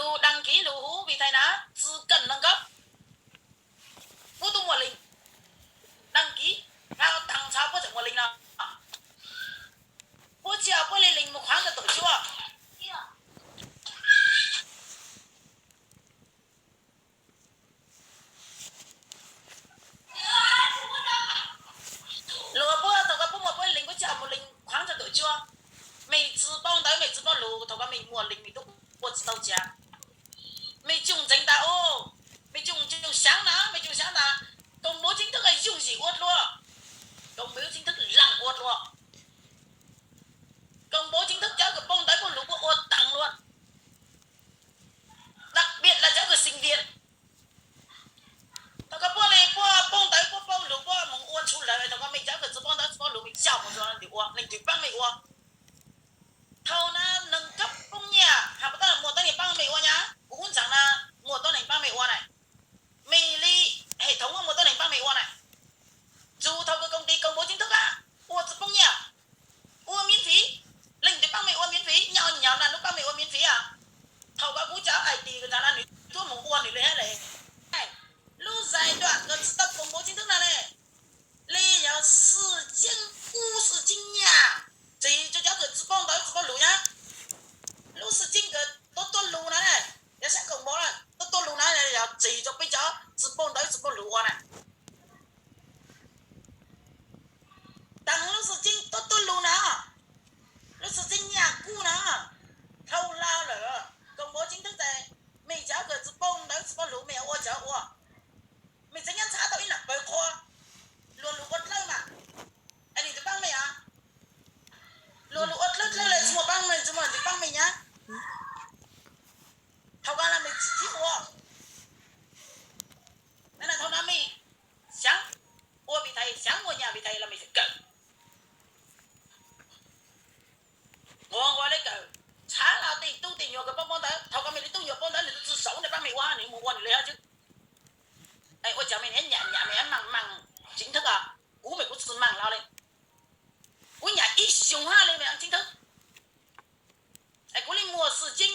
Tus đăng ký lus huv vim thais na, tsi kawm nws nkawd, puab tuaj muaj lees, đăng ký, hab tag nrho puab tseem muaj lees no. Puab tsi yog puab li lees mus khuav rau tom cuab. Luag puab thaum koj puab muaj puab lees, puab tsi yog mus lees khuav rau tom cuab. Mej tsi paub ntawv, mej tsi paub lus, thaum koj mej muaj lees mej tub ua tsi tau cas. Mej tsi ntxeev tas os, mej tsi, tsi xyaav na, mej tsi xyaav tas. Công bố chính thức yooj yim ua dlua, công bố chính thức leej ua dlua. Công bố chính thức cov kws paub ntawv paub lus puab ua taag lua. Đặc biệt là cov kws sinh viên. Thaum koj puab li puab paub ntawv puab paub lus puab moog ua ntshu lawm, thaum koj mej cov kws tsi paub ntawv tsi paub lus mej coj moog rua leej twg ua, leej twg paab mej ua. Thaum na nws kab poob nyiaj has puas tab muaj tuab neeg paab mej ua nyab, kuv kuj ntseeg na, muaj tuab neeg paab mej ua na. Mej li hệ thống muaj tuab neeg paab mej ua na. Txug thaum kws công ty công bố chính thức a, ua tsi poob nyiaj, ua miễn phí, leej twg paab mej ua miễn phí, nyob nyob na lub paab mej ua miễn phí a. Thaum koj kuv cov I T kws ntag na nws tuab moog ua nws li hab le. Lub giai đoạn kws tsi tau công bố chính thức na le, li yog xwm ceeb kub xwm ceeb nyam, txiv rua cov kws tsi paub ntawv tsi paub lus nyab. Lub xwm ceeb kws tuab tuab lug na, yog sab koom npav na, tuab tuab lug na yog txiv rua peb cov tsi paub ntawv tsi paub lus ua na. Taag lub xwm ceeb tuab tuab lug na, lub xwm ceeb nyam kub na, dhau lawm, công bố chính thức tas, mej cov kws tsi paub ntawv tsi paub lus mej ua cov ua, mej tseem nyob ntxhab tau ib nam pawg qhua, luag lug ua dlawb mas, es leej twg paab mej a? Luag lug ua dlawb dlawb le tsi muaj paab mej, tsi muaj leej twg paab mej nyab. Thaum koj los mej tsi ua, thaum no mej xyaav ua vim thais, xyaav muaj nyaj vim thais los mej kawm, nquag nquag le kawm, tshav los tej tub tej nyuam kws paub paub ntawv, thaum koj mej li tub nyuam paub ntawv nws tsi saum nws paab mej ua, nws moog ua nws le hab tswb. Ua cas mej nyam nyam mej maam maam chính thức a, kuv mej kuv tsi maam hlo le. Kuv nyam ib xyoo hab le mej maam chính thức. Es kuv li muaj xwm ceeb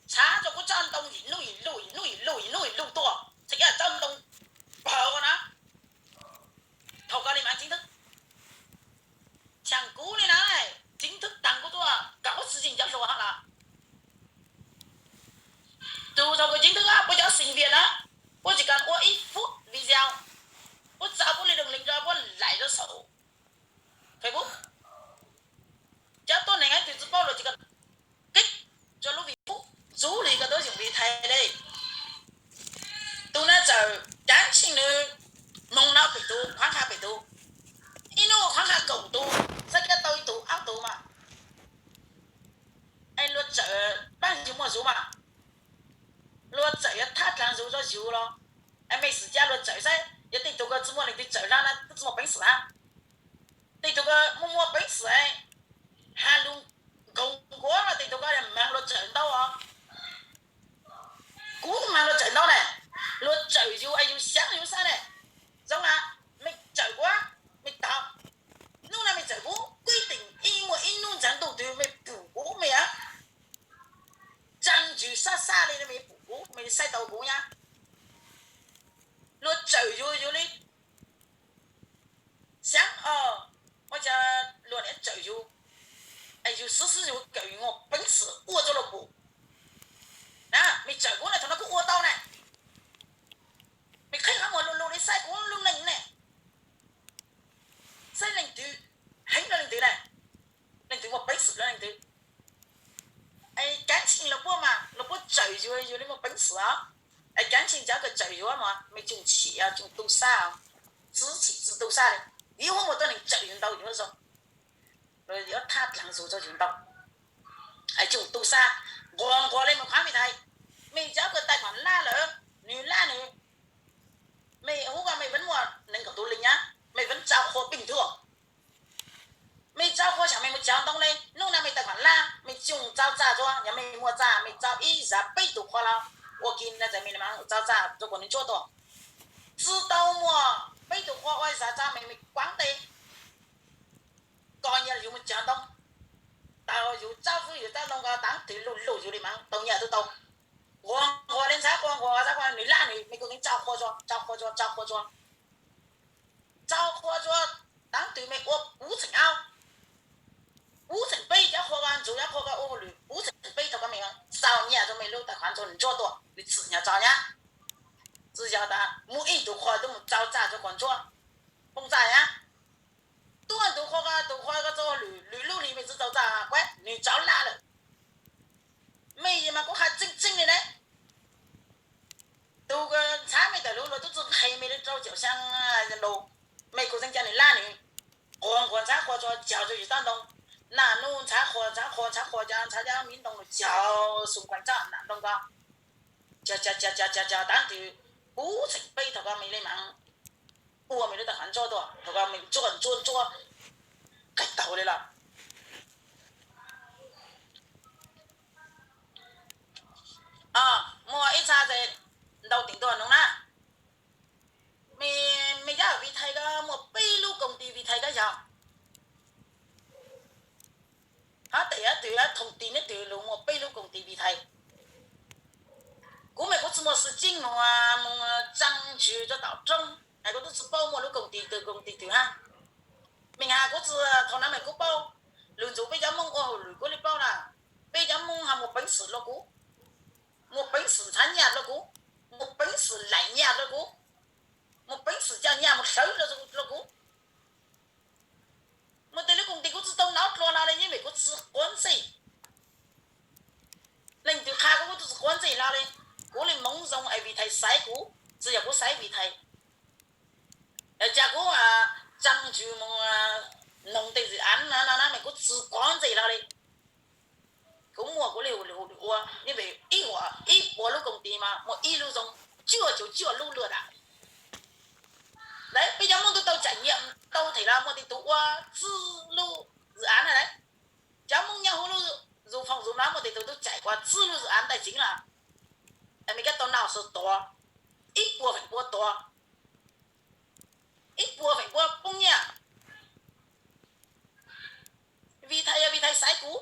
tshav rua kuv tsob ntoo yim nub yim lug yim nub yim lug yim nub yim lug tuaj, txhais kev tsob ntoo pawg ua na. Thaum koj li maam chính thức, txheej kuv li na, chính thức taag kuv tuaj kov xwm ceeb cov hluas hab los. Txug thaum kws chính thức a, puab cov sinh viên na, puab tsi kam ua ib phút video, puab txav puab li doog lees rua puab laim rua saum Facebook. Cov tuab neeg hab tug tsi paub lus tsi kam kib rua lub Facebook ntxuv li koj tub yoog vim thais le. Tug na txawm cav tshij nws moog no pem tug, khuaav qha pem tug, ib nub khuaav qha kaum tug, xab kiab tau ib tug ob tug mas. Es luag txawm paab yug muaj zuv mas, luag txawm yuav thaj dlaag zuv rua yug los, es mej xwm ca luag txawm saib, yog tej tug kws tsi muaj leej twg txawm hlo na twb tsi muaj peev xwm hab. Tej tug kws muaj muaj peev xwm has lug nkaus nkuav los tej tug kws maag luag txawm ntau os. Kuv maag luag txawm ntau na, luag txawm yug es yug xyaav yug xwb ne. Zoo na, mej txawm kuv, mej tau, nub na mej txawm kuv, kuv ib teem ib muaj ib nub ntxaag ntuj twg mej pum kuv mej a, tsaa ntsws sab sab le mej pum kuv mej saib tau kuv nyab. Luag txawm yug yug li xyaav os, ua cas luag niam txawm yug, es yug xwb xwb yug kawm yug muaj peev xwm ua rua luag pum. Na mej txawm kuv na thaum no kuv ua tau na, mej qheb qhov muag lug lug li saib kuv lub neej ne, saib leej twg heev rua leej twg na, leej twg muaj peev xwm rua leej twg. Es cav tshij los puab mas los puab txawm yug yug li muaj peev xwm os. Es cav tshij cov kws txawm yug mas mej tsoom chim tsoom tu sab, tsi chim tsi tu sab le, yuav muaj tuab neeg txawm yug ntau yug zoo, yuav thaj dlaag zuv rua yug ntau. Es tsoom tu sab nquag nquag le mus khuaav vim thais, mej cov kws tài khoản lab lawm, nws lab nws, mej hu koj mej vem muaj nees nkaum tus lees nyab, mej vem tso qhua pij thuaj. Mej tso qhua saam mej mus cog ntoo le, nub na mej tài khoản lab mej tsoom txaus txaj rua, yog mej muaj txaj mej tso ib zaag peb tug qhua los ua ke na, mej txaus txaj rua kuas nws ntsuab tuaj. Tsi tau muaj peb tug qhua ua zaag txaus mej, mej kuaav tes, koj nyag yug mus cog ntoo. Tau yus txawj fwj yus txawj ntoo ko, teev twg lug lug yus li mas tau nyiaj twb tau. Nquag nquag li ntxhab qhua nquag ntxhab qhua, nws laj nws, mej kuj teev txaus qhua txua, txaus qhua txua, txaus qhua txua, txaus qhua txua, teev twg mej ua puv txheem aub, puv txheem peb cov qhua ko, ntxuav cov qhua ko ua hauj lwm puv txheem peb thaum ko mej txaus nyiaj rua mej lub tais khuam ntxuav ntsuab tuaj, nws txwm nyag txaus nyab. Tsi yog tas muaj ib tug qhua twb mus txaus txaj rua kom ntsuab, poob txaj nyab. Tuaj tus qhua ko, tus qhua ko txaus lwm lub hli mej tsi txaus txaj, kuv nws txaus laj lawm. Mej mas kuv qha tseeb tseeb li ne. Tus ntxhab mej tawm lug luag tub tsi nqhes mej li rau caum xyaa ntaus, mej kuj teev ca nws lab nws. Nquag nquag ntxhab qhua txua, caug txug yus txab ntoo. Naj nub ntxhab qhua ntxhab qhua ntxhab qhua, caug ntxhab cov miv ntoo lug caug xoo kuam txaj naj ntoo ko, caug caug caug caug caug, teev twg puv txheem peb thaum ko mej li mas ua mej lub tais khuam ntsuab tuaj, thaum ko mej ntsuab ntsuab ntsuab, qe taug li los. Muaj ib txha tes ntau tim ntua noog na. Mej, mej cab Vitae ko muaj peb lub koom ti Vitae ko yog, hab tes hab twg hab thooj ti neb twg lug muaj peb lub koom ti Vitae. Kuv mas kuv tsi muaj xwm txheej moog, moog tsaa ntswg rua tom roob, es kuv tub tsi paub muaj lub koom ti twg koom ti twg hab. Mej has kuv tsi, thaum nab mej kuv paub, lug ntxug peb cov Moob ua hauj lwm kuv li paub na. Peb cov Moob has muaj peev xwm dlua kuv, muaj peev xwm ntxhab nyaj dlua kuv, muaj peev xwm laim nyaj dlua kuv, muaj peev xwm coj nyaj mus hlawv dlua kuv. Muaj tej lub koom ti kuv tsi tau nov dlua hlo li, yeej vim kuv tsi quav ntsej. Leej twg qha kuv, kuv tub tsi quav ntsej hlo li. Kuv li Moob zoo es Vitae xaiv kuv, tsi yog kuv xaiv Vitae. Yog cas kuv tsaa ntswg moog noog tej zwm av no na, mas kuv tsi quav ntsej hlo li. Kuv muaj kuv li hauj lwm ua, yeej vim ib huam ib puas lub koom ti mas muaj ib lub zoo cuaj caum cuaj lub luaj dam. Lawv peb cov Moob tub tau cais nyiam tau them los muaj tej tug ua txwj lub zwm av na lawm. Cov Moob nyob huv lub zug foom zug no muaj tej tug tub cais ua txwj lub zwm av ntaij tsev los, es mej kab tau noj xwb tuag, ib puas feem pua tuag, ib puas feem pua poob nyiaj. Vitae yog Vitae xaiv kuv,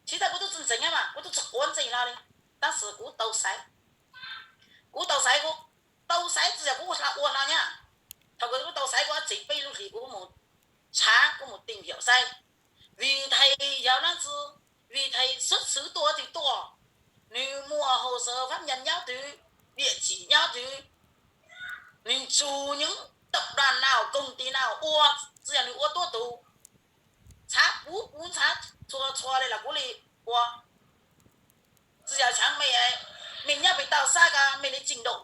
tsis tas kuv tub tsi ntseeg mas kuv tub tsi quav ntsej hlo li, tab sis kuv tau xaiv. Kuv tau xaiv, kuv tau xaiv tsi yog kuv ua hlo ua hlo nyab. Thaum kuv tau xaiv kuv tseem peb lub hlis kuv mus tshav kuv mus tìm hiểu xaiv, Vitae yog dlaab tsi, Vitae xuất xứ tuaj twg tuaj, nws muaj hồ sơ pháp nhân nyob twg, địa chỉ nyob twg, nws txug nyob tập đoàn nào, công ty nào ua, tsi yog nws ua tuab tug. Ntxhab puv puv ntxhab txhua txhua li los kuv li ua. Tsi yog tshav mej, mej nyob pem toj xab ko mej li trình độ,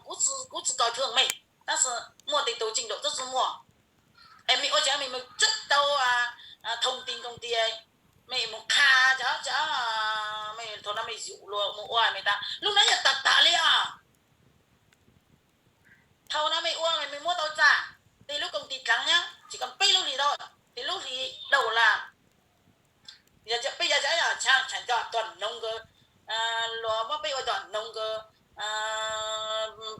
kuv tsi coi thường mej, tab sis muaj tej tug trình độ twb tsi muaj. Es mej ua cas mej mus txib tau thông tin công ty, mej mus qha cov, cov, mej thaum no mej yum luag mus ua mej tas lub nab yog tag tag li os. Thaum no mej ua mej muab tau txaj, tej lub công ty dlav nyab tsis kam peb lub hlis tau, tej lub hlis daug las. Yog peb yog cov tshaj tshaj cov tog noog ko, luag muab peb ua tog noog ko,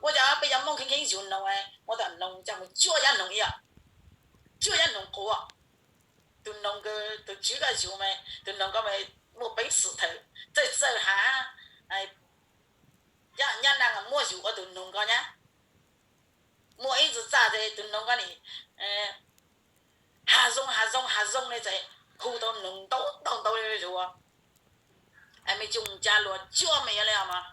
ua cov peb cov Moob kheev kheev yug noog, muab tog noog coj mus cuaj yab noog ib yam, cuaj yab noog quas. Tus noog ko, tus tswv ko yug mas tus noog ko mas muaj peev xwm txawj txawj has, cov nyab naj muab yug ua tus noog ko nyab. Muaj ib ntsis txaj tes tus noog ko nim has zoo has zoo has zoo li tes hu tau noog ntau ntau ntau li zuag. Mej tsoom ca luag cuaj mej li os mas.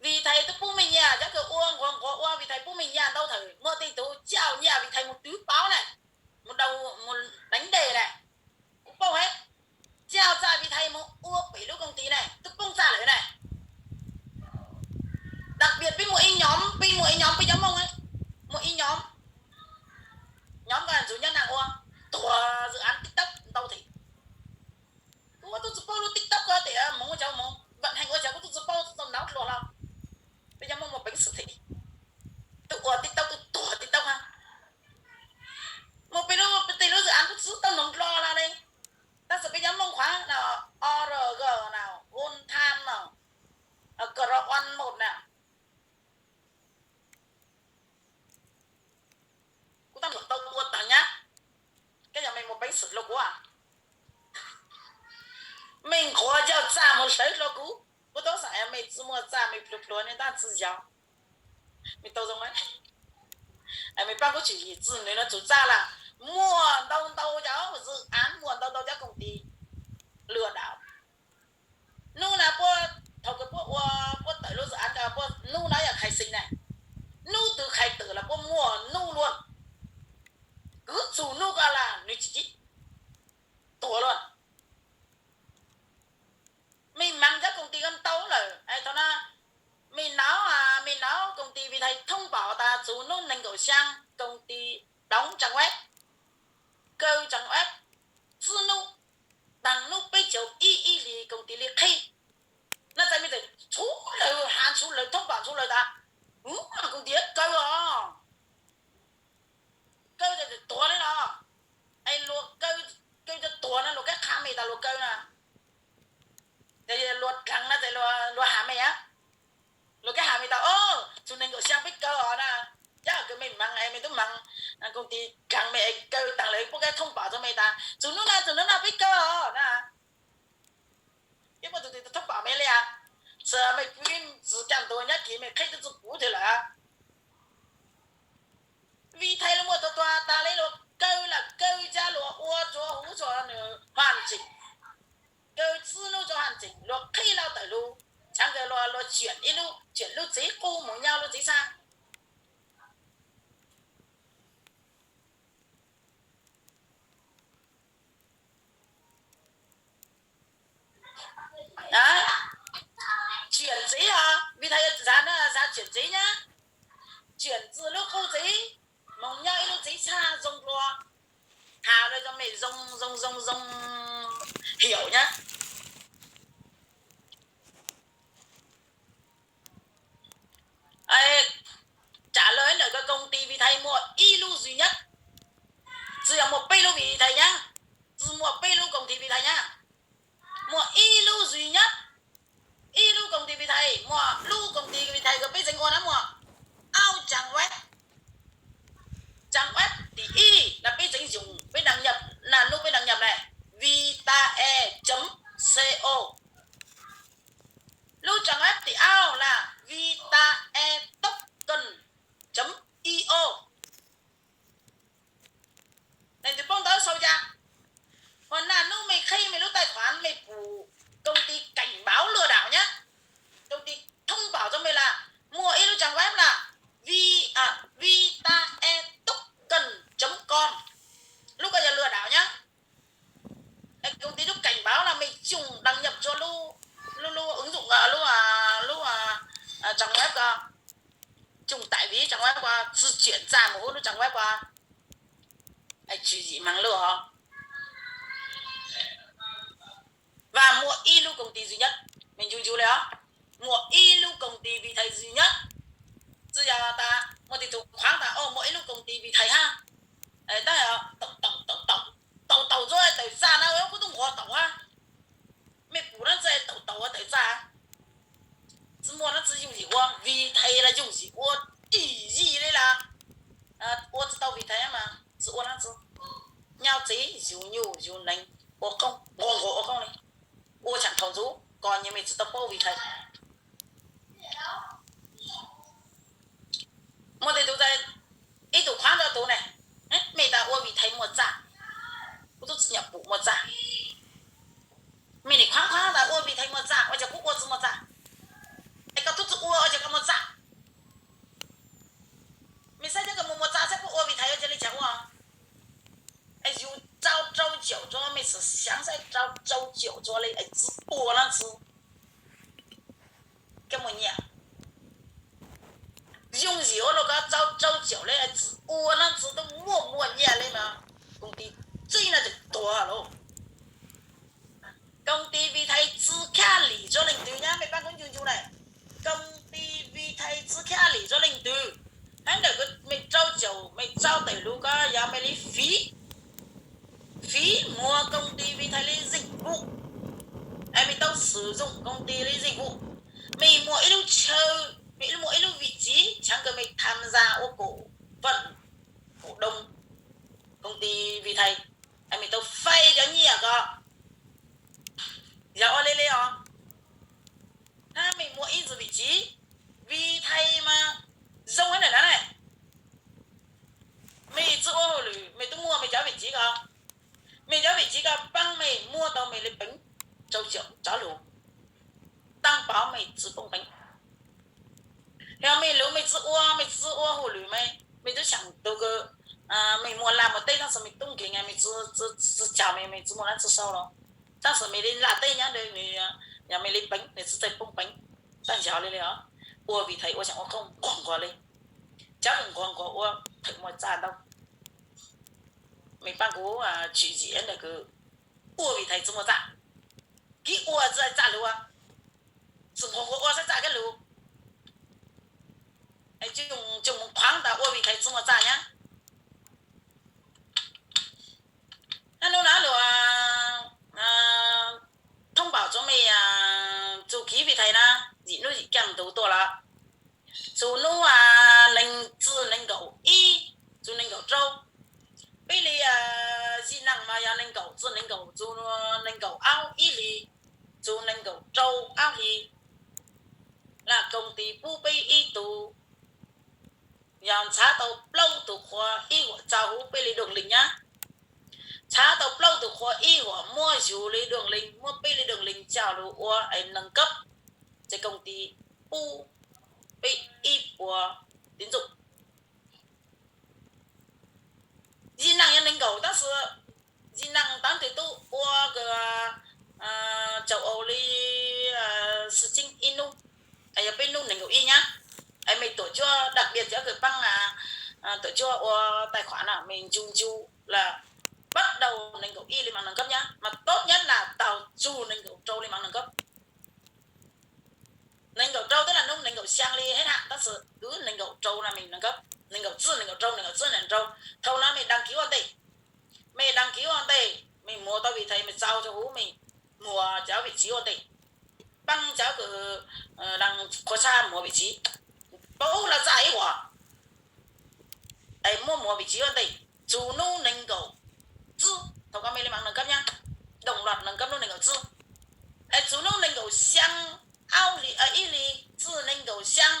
Vitae twb pub mej nyaj, cov kws ua nquag nquag ua Vitae pub mej nyaj ntau thawm, muaj tej tug coj nyaj Vitae mus twv pov na, mus dav, mus đánh đề na, kuv paub heev. Coj txaj Vitae mus ua pem lub công ty na twb poob txaj lawm na. Đặc biệt peb muaj ib nhóm, peb muaj ib nhóm peb cov Moob, muaj ib nhóm, nhóm ko ntxuav nyob naj ua, tuag dự án TikTok ntau thiab. Kuv ua tub tsi paub lub TikTok ko tias moog ua cas moog, vận hành ua cas kuv tub tsi paub, tau nov dlua hlo. Peb cov Moob muaj peev xwm thiab, tub ua TikTok tub tuag TikTok hab. Muaj peb lub, tej lub dự án kuv tsi tau noog dlua hlo li. Tab sis peb cov Moob khuav na, O R G na, Gold Time na, Grow One Mode na, kuv tau noog tau ua taag nyab. Koj yog mej muaj peev xwm dlua kuv, Mej nquag yog txaj mus hlawv rau kuv, kuv tau xav mej tsi muaj txaj, mej pluag pluag ne tab tsi yog. Mej tau zoo, mej paab kuv tsis yim txij nwg nuav tsum txaj lawm. Muaj ntau ntau cov zws av, muaj ntau ntau cov koom tis lwm daim. Nub na puab, thaus kws puab ua, puab tawm lub zws av, nub na yog khai xeem na, nub twg khai twg los puab muaj nub luaj. Kws txug nub ko los nwg tsis tuag luaj. Mej maam cov koom tis ko ntau lawm, thaus na mej nov, mej nov koom tis Vitae thoob npaum tas txug nub neeg nkaum xyaa koom tis doov tsaa web, kaw tsaa web, txij nub, taag nub peb caug ib ib hlis koom tis li qheb. Nov txais mej txawm tshuav lawm, has tshuav lawm, thoob npaum tshuav lawm tas, koom tis kaw os. Kaw tas tuag le los, luag kaw, kaw tas tuag na, luag kab qha mej tas luag kaw na. Luag dlaag na, luag has mej a, luag kab has mej tas, o, txug neeg nkaum xyaa peb kaw os na. Yog kws mej maam, mej tub maam, koom tis dlaag mej kaw taag lawm puab kab thoob npaum rua mej tas txug nub na, txug nub na peb kaw os na. Yog puab tug twg thoob npaum mej le, tsi mej pw tsi kaaj ntua nyob kis mej qheb tub tsi puv twg lawm. Vitae luag muaj tuag tuag tas le, luag kaw los kaw, ca luag ua rua huv rua nwg haj tseem, kaw txij nub rua haj tseem, luag qhib lauj tawm lug, tshaav kawg luag, luag tsuam ib lub, tsuam lub txiv qub moog nyob lub txiv txha. Tsuam txiv os, Vitae xav tsuam txiv nyab, tsuam txij lub qub txiv moog nyob ib lub txiv txha zoo dlua, has le zoo mej zoo zoo zoo zoo hiam nyab. Tsaam lawm ntawm ko koom tis Vitae muaj ib lub duy nhất, tsi yog muaj peb lub Vitae nyab, tsi muaj peb lub koom tis Vitae nyab, muaj ib lub duy nhất, ib lub koom tis Vitae, muaj lub koom tis Vitae kws peb tseem ua na muaj ob trang web. Trang web tim ib na peb tseem yug, peb đăng nhập na, nub peb đăng nhập na, vitae chấm co. Lub trang web tim ob na vitaetoken chấm io. Leej twg paub ntawv sau ca. Hos naj nub mej qhib mej lub tài khoản mej pum koom tis cảnh báo lừa đảo nyab, koom tis thoob npaum rua mej lawm, muaj ib lub trang web lawm, vitaetoken chấm com. Lub ko yog lừa đảo nyab. Koom tis lub cảnh báo lawm, mej tsoom đăng nhập rua lub, lub, lub ứng dụng, lub, lub trang web ko, tsoom tải về trang web ko, tsi tsuam txaj mus huv lub trang web ko, tsis yim maag lub hov. Và muaj ib lub koom tis duy nhất, mej ncu ncu le os, muaj ib lub koom tis Vitae duy nhất. Tsi yog tas muaj tej tug khuaav tas o muaj ib lub koom tis Vitae hab, tab taum taum taum taum txuj tawm txaj na, kuv tub nquag taum hab. Mej pum na tsi taum taum tawm txaj. Tsi muaj na, tsi yooj yim ua Vitae los yooj yim ua ib yig le lawm. Ua tsi tau Vitae mas tsi ua na tsi. Nyob tsev yug nyuj yug nees, ua qoob nquag nquag ua qoob le. Ua tseem thaum ntxuv kos nyag mej tsi tau paub Vitae. Muaj tej tug tas, ib tug khuaav rua tug ne, mej tas ua Vitae muaj txaj, kuv tub tsi nyam pum muaj txaj. Mej nim khuaav khuaav tas ua Vitae muaj txaj, ua cas kuv ua tsi muaj txaj? Es koj tub tsi ua ua cas koj muaj txaj? Mej saib cov kws muaj muaj txaj saib puab ua Vitae ua cas le caag ua. Es yug rau rau caum rua, mej xaav xaav saib rau rau caum rua le es tsi ua na tsi. Koj muaj nyaj yooj yim ua luaj ko rau rau caum le es tsi ua na tsi tub muaj muaj nyaj le mas koom tis txij no tseem tuag lawm. Koom tis Vitae tsi khaj lim rua leej twg nyab, mej paab kuv ncu ncu na. Koom tis Vitae tsi khaj lim rua leej twg. Hab ntawm mej rau caum mej rau tawm lug ko yog mej li fiv, fiv muag koom tis Vitae li dịch vụ, es mej tau sử dụng công ty li dịch vụ. Mej muaj ib lub chaw, mej muaj ib lub vị trí, tshaav kawg mej tham gia ua cổ phần, cổ đông công ty Vitae, es mej tau fais cov nyaj ko. Yog ua li li os, hab mej muaj ib txwm vim tsiv, vim thais mas zoo hab na na. Mej tsi ua hauj lwm mej tub muaj mej cov vim tsiv ko, mej cov vim tsiv ko paab mej muab tau mej le peev rau cov lug, taab pov mej tsi poob peev. Yog mej lug mej tsi ua, mej tsi ua hauj lwm, mej tub xyaam tug kws mej muaj laj muaj teb tab sis mej tub nkeeg mej tsi caag mej, mej tsi muaj laj tsi sau los, tab sis mej le laj teb nyab, yog mej le peev nws tsi txawj poob peev. Tab yog li li os, ua vim thais ua xyaam ua qoob nquag nquag li, cov kws nquag nquag ua thawm muaj txaj ntau. Mej paab kuv tswm yim ntawm kws ua vim thais tsi muaj txaj, kib ua tsi txaj lug, tsi nquag nquag ua saib txaj kab lug. Tsi moog qhuav tas ua vim thais tsi muaj txaj nyab. Nub nua lug thoob npaum rua mej, txug kib vim thais na, yim nub yim caaj ntug tuaj lawm. Txug nub neeg txwj neeg nkaum ib, txug neeg nkaum rau, peb li yim neeg mas yog neeg nkaum txwj neeg nkaum, txug neeg nkaum aub ib hlis, txug neeg nkaum rau aub hlis, laj koos tis pub peb ib tug, yog ntshaw tau plaub tug qhua ib huam txaus huv peb li Doog Leeg nyab. Ntshaw tau plaub tug qhua ib huam muab yug li Doog Leeg, muab peb li Doog Leeg coj lug ua es neeg kab, ces koos tis pub peb ib puas tiv ntxuj. Yim neeg yog neeg nkaum tab sis yim neeg tab twg tub ua kws tsaus au li xwb tseeb ib nub, yog peb nub neeg nkaum ib nyab, es mej tuam cuab đặc biệt cov kws paab tuam cuab ua tài khoản na mej ncu ncu lawm, bắt đầu neeg nkaum ib li mas neeg kab nyab, mas tốt nhất là tau txug neeg nkaum rau li mas neeg kab. Neeg nkaum rau twb lug nub neeg nkaum xyaa li hab na, tab sis wb neeg nkaum rau na mej neeg kab, neeg nkaum txwj neeg nkaum rau, neeg nkaum txwj neeg nkaum rau. Thaum no mej đăng ký ua ntej, mej đăng ký ua ntej, mej muag tau vim thais mej txaus rua huv mej muag cov vim tsiv ua ntej. Paab cov kws đăng ký qhua txhab muag vim tsiv, paub lawv txaj ib huam, es muab muag vim tsiv ua ntej. Txug nub neeg nkaum txwj, thaum ko mej li mas neeg kab nyab, đồng loạt neeg kab nub neeg nkaum txwj. Es txug nub neeg nkaum xyaa, aub hlis ib hlis txwj neeg nkaum xyaa,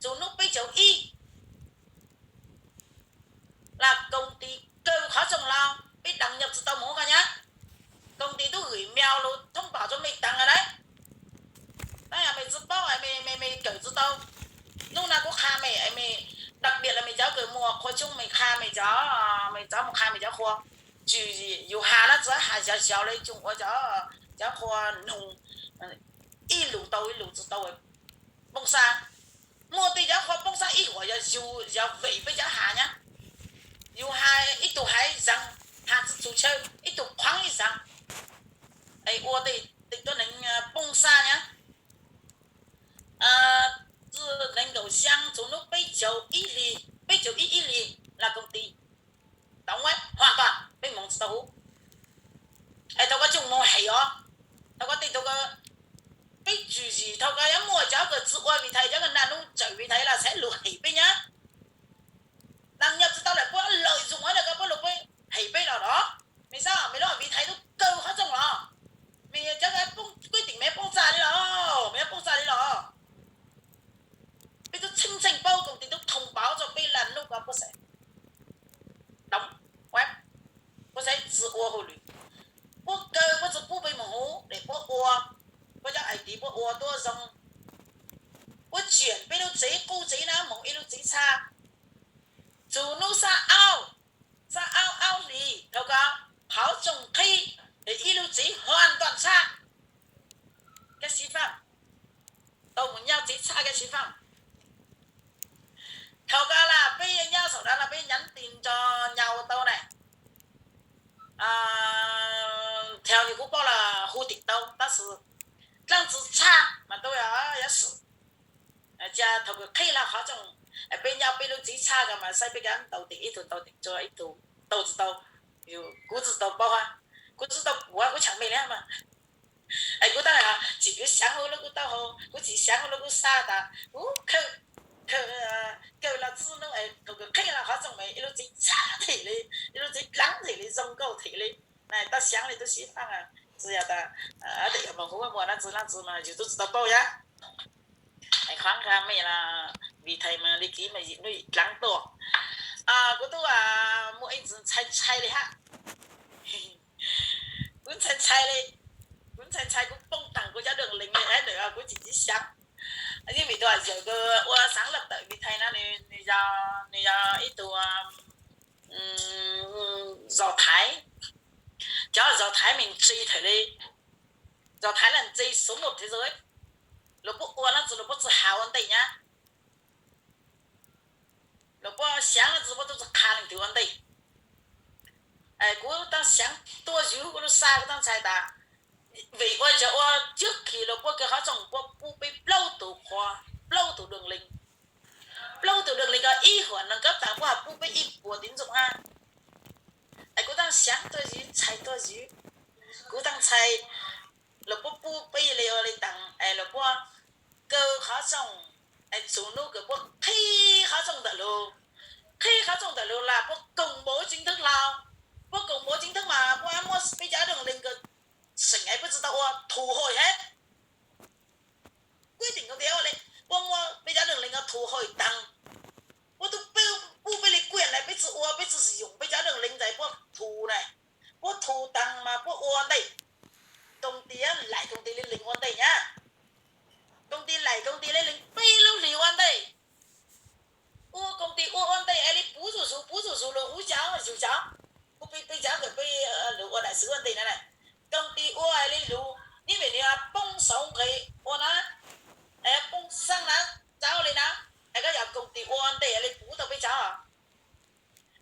txug nub peb caug ib, laj koos tis kaw qhov tsooj hlo, peb đăng nhập tsi tau moog ko nyab. Koos tis tub gửi mail lug thoob npaum rua mej taag lawm na. Tab yog mej tsi paub es mej kawm tsi tau. Nub na kuv qha mej, mej đặc biệt lawm mej cov kws muaj qhua tshoob mej qha mej cov, mej cov muaj qha mej cov qhua. Tswm yim yus has na tsi has xyov xyov le tsoom ua cov, cov qhua noog ib lus tau ib lus tsi tau, poob xab. Muaj tej cov qhua poob xab ib huam yog yus, yog vim peb cov has nyab. Yus has ib tug has ib zaag, has tsi txug chaw, ib tug qhuav ib zaag, es ua tej tuab neeg poob xab nyab. Txwj neeg nkaum xyaa txug nub peb caug ib hlis, peb caug ib ib hlis laj koos tis tau huab huam tuaj peb moog tsi tau huv. Es thaum ko tsoom moog hem os, thaum ko tej thaum ko peb tswm yim thaum ko yuav muaj cov kws tsi ua vim thais, cov kws naj nub tsawm vim thais los xaiv lug hem peb nyab. Đăng nhập tsi tau lawm puab lợi dụng ua ntawm ko puab lug peb hem peb los los. Mej xav mej lub vim thais tub kaw qhov tsooj los, mej cov kws poob, kuj tim mej poob txaj li los, mej poob txaj li los. Peb tub txheej txheej paub koos tis tub thông báo rua peb laj nub ko puab xaiv đóng web, puab xaiv tsi ua hauj lwm, puab kaw puab tsi pub peb moog huv es puab ua, puab cov ai tiv puab ua tuab zoo, puab tsiam peb lub tsev qub tsev na moog ib lub tsev txhab. Txug nub xab aub, xab aub aub hlis thaum ko qhov tsooj qhib es ib lub tsev hoàn toàn txhab. Kab xib faj tau moog nyob tsev txhab kab xib faj. Thaum ko los peb nyob saum dlaab los peb nhắn tin rua nyau tau na. Theo như kuv paub los hu tim tau tab sis dlaab tsi txhab mas tub yuav xwm. Ca thaum kws qhib lug qhov tsooj, peb nyob peb lub tsev txhab ko mas saib peb kab tau tim ib tug tau tim tsua ib tug tau tsi tau. Kuv tsi tau paub hab, kuv tsi tau puav kuv tshaam mej li mas. Es kuv tab tsi kuv xyaav hu lub kuv taub hau, kuv tsi xyaav hu lub kuv xav tas kuv kaw los txug nub es thaum kws qhib lug qhov tsooj mas ib lub tsev txhab them li, ib lub tsev dlaab them li zoo nkauj them li. Tau xyaav li tub xib faj, Txawm yog tas, yog moog kuv muaj muaj dlaab tsi dlaab tsi mas yug tub tsi tau paub yab. Qhov mej vim thais mas li kiv mas yim nuj yim dlaab tuaj. Kuv tub muaj ib txwm ntshai ntshai li hab. Kuv ntshai ntshai li, kuv ntshai ntshai kuv poob taag kuv cov dwm lees li hab ntawm kuv tsis txib xyaav. Yeej vim tus yawm ua xaav laj tawm vim thais no, nws yog ib tug zos Thaiv. Cov zos Thaiv mej ntse thawm li, zos Thaiv laj ntse xov mus thawm xwb. Luas puab ua dlaab tsi luas puab tsi has ua ntej nyab. Luas puab xyaav dlaab tsi luas puab tub tsi qha leej twg ua ntej. Kuv taab xyaav tuaj yug kuv lub xaj kuv taab ntshai tas, vim ua cas ua tib kis luas puab kws qhov tsoom puab pub peb plaub tug qhua, plaub tug dwm lees, plaub tug dwm lees ko ib huam nees kab taag puab has pub peb ib puas tiv ntxoom hab. Es kuv taab xyaav tuaj yug ntshai tuaj yug, kuv taab ntshai luas puab pub peb le ua le taag es luas puab kaw qhov tsoom, es txug nub kws puab qhib qhov tsoom ntawm lug, qhib qhov tsoom ntawm lug las puab koom npaum tseeb thwb hlo, puab koom npaum tseeb thwb mas puab muab peb cov dwm lees ko seem es puab tsi tau ua thum hom hab. Kuv tim nkaus tias ua le puab muab peb cov dwm lees ko thum hom taag, puab tub peb pub peb le kuaj na peb tsi ua peb tsi yoom peb cov dwm lees ntawd puab thum na, puab thum taag mas puab ua ntej. Koom tis laim koom tis le lees ua ntej nyab. Koom tis laim koom tis le lees peb lub hlis ua ntej. Ua koom tis ua ua ntej es le puv zuj zus puv zuj zus luas huv cov yug cov, kuv peb peb cov kws peb lug ua daim xwm ua ntej na. Koom tis ua es le lug nib vim nws poob saum nqes ua na, es poob xaab na, txaus le na. Es koj yog koom tis ua ntej es le puv tau peb cov.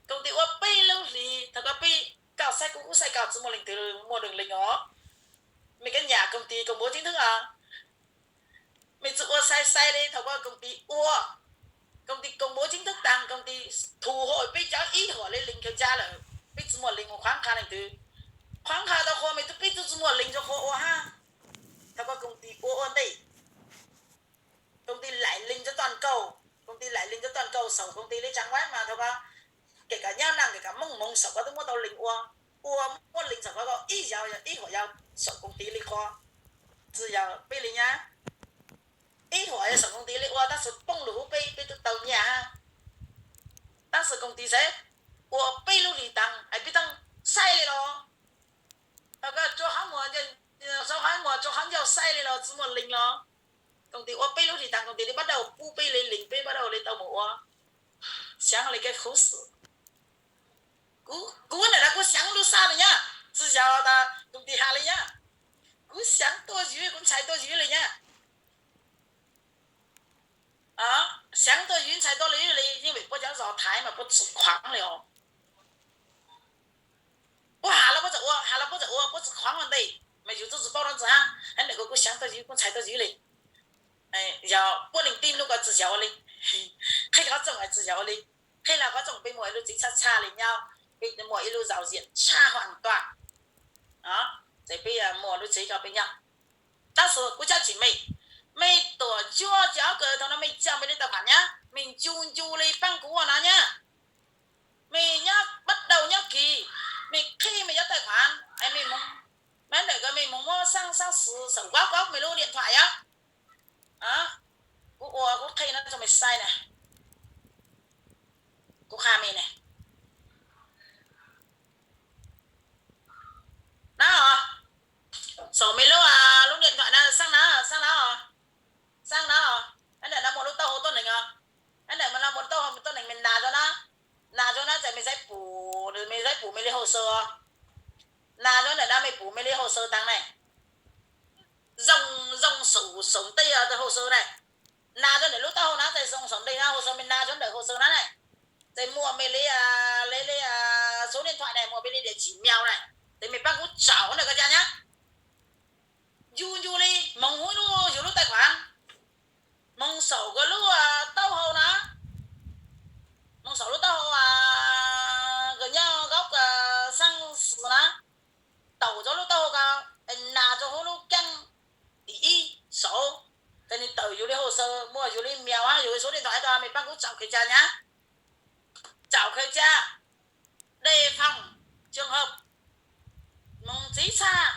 Koom tis ua peb lub hlis thaum ko peb, koj saib kuv kuv saib koj tsi muaj leej twg muaj dwm lees os. Mej kab nyam koom tis koom npaum tseeb thwb os. Mej tsi ua sai sai le thaum ko koom tis ua, koom tis koom npaum tseeb thwb taag koom tis thum hom peb cov ib huam le lees khaws ca lawm, peb tsi muaj lees ua qhuav qha leej twg. Qhuav qha tau qhua mej tub peb tub tsi muaj lees rua qhua ua hab. Thaum ko koom tis ua ua ntej, koom tis laim lees rua toj kauj, koom tis laim lees rua toj kauj saum koom tis le tsaa vaab mas thaum ko, kể cả nyob Nam kể cả Moob moog saum ko tub muab tau lees ua, ua muab lees saum ko ib yam ib huam yog saum koom tis le qhua, tsi yog peb le nyab. Ib huam yog saum koom tis le ua tab sis poob lug huv peb peb tub tau nyaj hab. Tab sis koom tis xav ua peb lub hlis taag es peb taab saib le los, thaum ko rua qhov muag, rua qhov muag rua qhov ncauj saib le los tsi muaj lees los. Koom tis ua peb lub hlis taag koom tis le pab dauj pub peb le lees peb pab dauj le tau moog ua. Xyaav le kev khuv xim. Kuv ntawm no kuv xyaav lub xaj le nyab, tsi yog tas koom tis has le nyab. Kuv xyaav tuaj yug kuv ntshai tuaj yug le nyab. Xyaav tuaj yug ntshai tuaj le le yeej vim puab cov zos Thaiv mas puab tsi qhuav le os. Puab has los puab txawm ua, has los puab txawm ua, puab tsi qhuav ua ntej mas yug tub tsi paub dlaab tsi hab. Hab ntawm ko kuv xyaav tuaj yug kuv ntshai tuaj yug le. Yog puab leej tib nub ko tsi yog ua le, qhib qhov tsoom tsi yog ua le, qhib lug qhov tsoom peb muaj ib lub tsev tshaj tshaj le nyob, peb muaj ib lub zau ziam tshaj huam tuaj. Ces peb muaj lub tsev coj peb nyob. Tab sis kuv cab tsim mej, mej tuam cuab cov kws thaum no mej coj mej le tau pham nyab, mej ncu ncu le paab kuv ua no nyab. Mej nyob pab dauj nyob kis, mej qhib mej cov taij khuam, mej moog, mej ntawm ko mej moog muab xaab xaab xwm xaum kaub kaub mej lub niam thuam yom. Kuv ua kuv qhib no rua mej saib na. Kuv qha mej na. Na, xaum mej lub, lub niam thuam na, xaab na, xaab na, xaab na. Ntawm no muaj lub taub hau tuab neeg os. Ntawm no muaj lub taub hau tuab neeg, mej nas rua na. Nas rua na ces mej saib pum, mej saib pum mej le hauv saw os. Nas rua ntawm no mej pum mej le hauv saw taag na. Zoo, zoo xaum, xaum tej hauv saw na. Nas rua ntawm lub taub hau na, ces zoo xaum tej na, hauv saw mej nas rua ntawm hauv saw na na. Ces muaj mej le, le, le, số điện thoại na, muaj mej le địa chỉ mail na. Ces mej paab kuv tsaum ntawm ko ca nyab. Ncu ncu le, moog huv lub, yug lub taij khuam, moog xaum ko lub taub hau na, moog xaum lub taub hau, ko nyob kaub xaab xwm na, taum rua lub taub hau ko, nas rua huv lub kaab tim ib saum, ces nwg tawm yug le hauv saw, muaj yug le mail hab yug le số điện thoại ko, mej paab kuv tsaum khaws ca nyab. Tsaum khaws ca, đề phòng trường hợp, moog txhib txhaj,